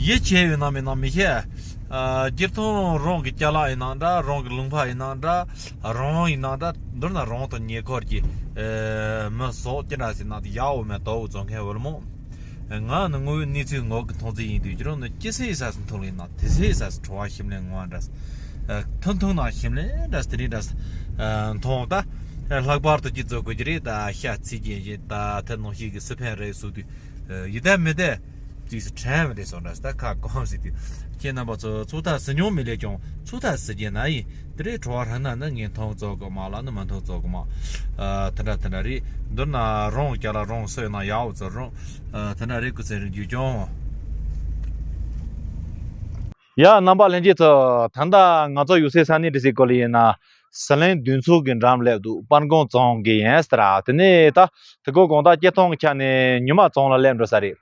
ཡིད་ཆེས་ཡོད་ན་མེད་ན་མི་ཤེས། ཨ། སྤྱིར་བཏང་རང་གི་ཅ་ལག་ཡིན་ན་འདྲ། རང་གི་ལུང་པ་ཡིན་ན་འདྲ། རང་ཡིན་ན་འདྲ། མདོར་ན་རང་དང་ཉེ་འཁོར་གྱི་ཨ་མི་སོགས་ཅི་འདྲ་ཟེར་ན་དེ་ཡག་པོ་མེད་དོག་པོ་བཟོ་མཁན་འོལ་མོ། ང་ནི་དངོས་ཡོད་གནས་ཚུལ་ངོ་གི་མཐོང་ཚུལ་ཡིན་དུས་ཀྱི་རང་ནི་ཅི་ཟེར་ས་སུ་མཐོང་ལེ་ན་དེ་ཟེར་ས་སུ་ཁྲོ་བ་ཞིམ་ལེ་ངོ་འདྲ། ཨ། ཐུང་ཐུང་ན་ཞིམ་ལེ་འདྲ་དེ་རིང་འདྲ། ཨ། མཐོང་ད། ལྷག་པར་དུ་ཅི་བཟོ་དགོས་ཀྱི་རེད། ད་ཤ་ཚིལ་རྒྱན་བཞིན་ད་དེ་ནང་བཞིན་གྱི་སི་ཕན་རེ་བཟོ་དུས། ཡི་དམ་མི་དེ། དུས་སུ་དྲན་མི་དེ་སོང་འདྲ་ད་ཁ་སྐོམ་ཟིག་དུས། ཁྱེད་རྣམ་པ་ཚོ་ཚོགས་ཐག་ཟིན་མྱོང་མི་ལས་ཀྱང་ཚོགས་ཐག་ཟིན་རྒྱུ་ན་ཡིན། དེ་རེད། ཁྲོ་བ་རང་ན་ནི་ངས་མཐོང་བཙོག་གི་མ་ལ་ནི་མ་མཐོང་བཙོག་གི་མ། ཨ། དེ་འདྲ་དེ་འདྲ་རེད། མདོར་ན་རང་རྒྱ་ལ་རང་སོས་ན་ཡག་འོ་ཚོ་རང་། ཨ། དེ་འདྲ་རེད། སྐུ་ཚེ་རིང་རྒྱུ་ཀྱང་། ཡ། རྣམ་པ་ལྷན་རྒྱས་ཚོ། ད་ལྟ་ང་ཚོ་ཡོད་སའི་ས་གནས་འདི་སའི་སྐོར་ལ་ཡིན་ན། ཟི་ལིང་དུས་མཚོ་གི་འགྲམ་སླེབས་འདུག་དཔལ་མགོན་རྫོང་གི་ཡན་ཟེར་ར། དེ་ནས་ད་དེ་གོ་དགོང་དག་སྐྱིད་ཐོང་གི་ཆ་ནས་ཉི་མ་རྫོང་ལ་སླེབས་འགྲོ་ས་རེད།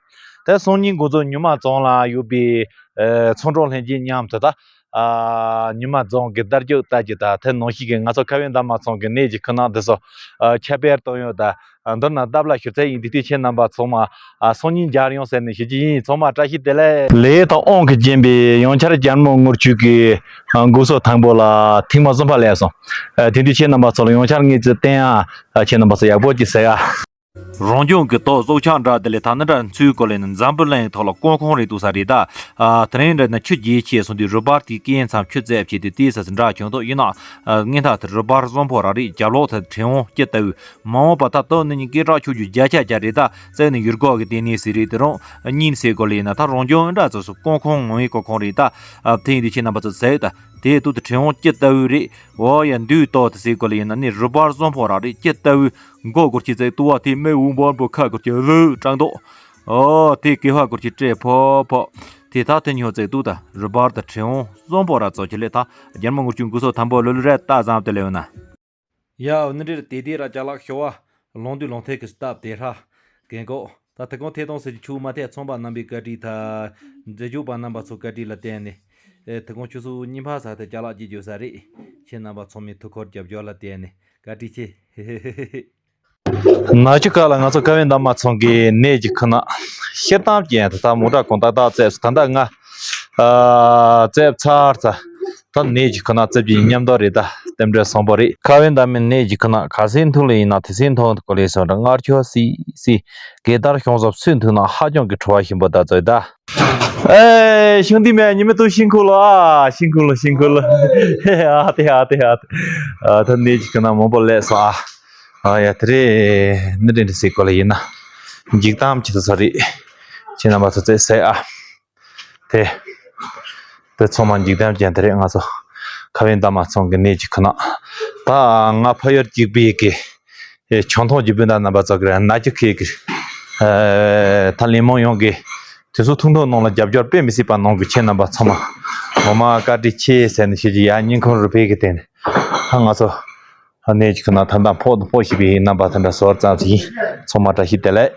དེ་སང་ཉིན་འགོ་ཚུགས་ཉི་མ་རྫོང་ལ་ཡོད་པའི་ཨ་ཚོང་གྲོགས་ལྷན་རྒྱས་མཉམ་དུ་ད་ཨ་ཉི་མ་རྫོང་གི་བརྡ་རྒྱབ་ལྟ་རྒྱུ། ད་དེ་ནང་བཞིན་གྱི་ང་ཚོ་ཁ་བའི་འདབ་མ་ཚང་གི་ནས་ཀྱི་ཁུ་ནག་འདི་ཚོ་ཨ་ཁྱབ་སྤེལ་གཏོང་ཡོད། ད་མདོར་ན་རྡབ་ལ་ཞུ་ཚད་ཡིན། དེ་དུས་ཁྱེད་རྣམ་པ་ཚང་མ་ཨ་སང་ཉིན་མཇལ་ཡོང་ཟེར་ནས་ཞུ་རྒྱུ་ཡིན། ཚང་མ་བཀྲ་ཤིས་བདེ་ལེགས། ལས་དང་དབང་གིས་རྐྱེན་པས་ཡང་བསྐྱར་རྒྱལ་མོ་དངུལ་ཆུ་གི་ཨ་འགོག་སོག་དང་པོ་ལ་ཐེངས་མ་གསུམ་པ་སླེབས་སོང་། ཨ་དེ་དུས་ཁྱེད་རྣམ་པ་ཚོ་ལ་ཡང་བསྐྱར་ངས་ཅིག་བསྟན་ཨ། ཨ་ཁྱེད་རྣམ་པ་ཚོ་ཡག་པོ་ཅིག་གཟིགས་ཨ། རང་ལྗོངས་ཀྱི་ཏོག་སྲོག་ཆགས་འདྲ་དེ་ལས་ད་ནི་འདྲ་ཚུལ་སྐོར་ལས་ནི་འཛམ་བུ་གླིང་ཐོག་ལ་ཀོང་ཁོང་རེད་འདུག་ས་རེད་ད། ཨ་དེ་རིང་འདྲ་ན་ཆུ་རྒྱས་ཆེ་སོང་དུས་རུ་སྦལ་དེའི་སྐེད་མཚམས་ཆུ་རྩེབ་བྱས་ཏེ་དེའི་ས་སུ་འདྲ་བྱུང་འདུག་ཡིན་ན་ཨ་ངན་ཐག་དེ་རུ་སྦལ་གསོན་པོ་རང་རེད། རྒྱབ་ལོགས་དེ་ཕྲེང་བ་སྐྱི་ལྟ་བུ་མ་འོངས་པ་ད་ལྟོ་ནི་ཉིན་སྐད་གྲགས་ཆོག་རྒྱུ་བརྒྱ་ཆ་བརྒྱ་རེད་ད། རྩ་ནི་ཡུལ་སྐོར་གྱི་ལྟེ་གནས་ཟིག་རེད། དེ་རང་གཉིས་ཟེར་སྐོར་ལས་ན་ད་རང་སྐྱོང་འདྲ་ཚོ་སུ་ཀོང་ཁོང་ངོ་བོའི་ཀོ་ཁོང་རེད་ད། ཨ་དེ་ཡིན་དུས་ཁྱེད་རྣམ་པ་ཚོ་གཟིགས་ད། དེ་དུས་དེ་ཕྲེང་བ་སྐྱི་ལྟ་བུ་རེད། འོ་ཡ་འདུས་ཏོ་དེ་ཟེར་སྐོར་ལས་ཡིན་ན་ནི་རུ་སྦལ་གསོན་པོ་རང་རེད། སྐྱི་ལྟ་བུ་མགོ་སྐོར་གྱི་ཚེ་ཏུ་བ་དེ་མེ་འུ་འབོར་པོ་ཁ་སྐོར་གྱི་ལུ་ཀྲང་ཏོ། ཨོ་དེ་ཀེ་ཧ་སྐོར་གྱི་སྤྲེལ་ཕོ་ཕོ། དེ་ད་དེ་ཉོ་ཚེ་ཏུ་ད་རུ་སྦལ་དེ་ཕྲེང་བ་གསོན་པོ་ར་ཚོ་ཁྱེད་ལས་ད་རྒྱལ་མོ་དངུལ་ཆུ་འགོ་སོགས་དམ་པོ་ལུ་ལུ་རེད་ད་བཟང་དེ་ལས་ཡོད་ན། ཡ་འུ་ནི་འདྲེར་དེ་དེ་ར་ཅ་ལག་ཤོ་བ་ལོང་དུས་ལོང་ཐད་ཀྱི་སྟབས་དེ་ཧྲ་གན་གོ། ད་དེ་གོང་ཐད་གཏོང་ཟེར་གྱི་ཆུ་མ་ཐད་ཚོང་པ་རྣམ་པའི་བཀའ་དྲིན་ད། འཛད་སྤྱོད་པ་རྣམ་པ་ཚོ་བཀའ་དྲིན་ལ་བརྟེན་ནས། ཨེ་དེ་གོང་ཆུ་ཚོད་གཉིས་ཕ་ས་དེ་ཅ་ལག་ཅིག་བརྗོད་ས་རེད། ཁྱེད་རྣམ་པ་ཚང་མའི་ཐུགས་ཁུར་རྒྱབ་སྐྱོར་ལ་བརྟེན་ནས་བཀའ་དྲིན་ཆེ། ནག་ཆུ་ཁ་ལ་ང་ཚོ་ཀ་བའི་འདབ་མ་ཚང་གི་ནས་ཀྱི་ཁུ་ནག་ཤེལ་དམ་ཅན་དེ་ད་མོ་ཊ་གོང་ཏག་ཏག་བཙལ་སོང་། ད་ལྟ་ང་ཨ་བཙལ་ཚར་ཚ། ད་ནས་ཀྱི་ཁུ་ནག་བཙལ་གྱི་མཉམ་དུ་རེད། ད་རྟེན་འབྲེལ་བཟང་པོ་རེད། ཁ་བའི་འདབ་མའི་ནས་ཀྱི་ཁུ་ནག་ག་སེ་མཐུག་ལེ་ཡིན་ན་དེ་སེ་མཐོང་དུ་གོ་ལེ་སོང་། ད་མངར་ཆུ་སི་སི་གེ་དར་ཤོང་ཟོབ་སུས་མཐུག་ན་ཧ་ཅང་གི་ཁྲོ་བ་ཞིམ་པོ་ད་ཚོད་ད། ཨེ་ཤིང་འདི་མེད་ཉི་མ་དུ་ཤིང་ཁུ་ལ་ཨ་ཤིང་ཁུ་ལ་ཤིང་ཁུ་ལ། ཨ་དེ་ཨ་དེ་ཨ་དེ། ཨ་ད་ནས་ཀྱི་ཁུ་ནག་མང་པོ་སླེབས་སོང་ཨ། ཨ་ཡ་དེ་རེད། འདི་འདྲ་འདྲ་ཟེར་གོ་ལ་ཡིན་ན། འཇིག་དམ་ཅི་ཚ་ཚ་རེད། ཁྱེད་རྣམ་པ་ཚོ་བཙལ་ཟེར་ཨ། དེ། དེ་ཚང་མ་འཇིག་རྟེན་ཅན་དེ་རེད། ང་ཚོ་ཁ་བའི་འདབ་མ་ཚང་གི་ནས་ཀྱི་ཁུ་ནག་ད་ང་ཕ་ཡུལ་གཅིག་པའི་གི་ཆང་འཐུང་གི་སྤུན་ཟླ་རྣམ་པ་ཚོ་གི་རེད། ནག་ཆུ་ཁའི་གི་ད་ལས་མང་ཡོང་གི་དུས་ཚོད་ཐུང་ཐུང་ནང་ལ་རྒྱབ་སྐྱོར་དཔེ་མི་སྲིད་པ་གནང་གི་ཁྱེད་རྣམ་པ་ཚང་མ་ངོ་མ་བཀའ་དྲིན་ཆེ་ཟེར་ནས་ཞུ་རྒྱུ་ཡ། སྙིང་ཁོང་རུས་པའི་གི་སྟེང་ནས་ད་ང་ཚོ་ནས་ཀྱི་ཁུ་ནག་ད་ལྟ་ཕོག་ཕོག་ཞིག་པའི་རྣམ་པ་དེ་འདྲ་ཟོར་ཙམ་ཞིག་ཡིན། ཚང་མ་བཀྲ་ཤིས་བདེ་ལེགས།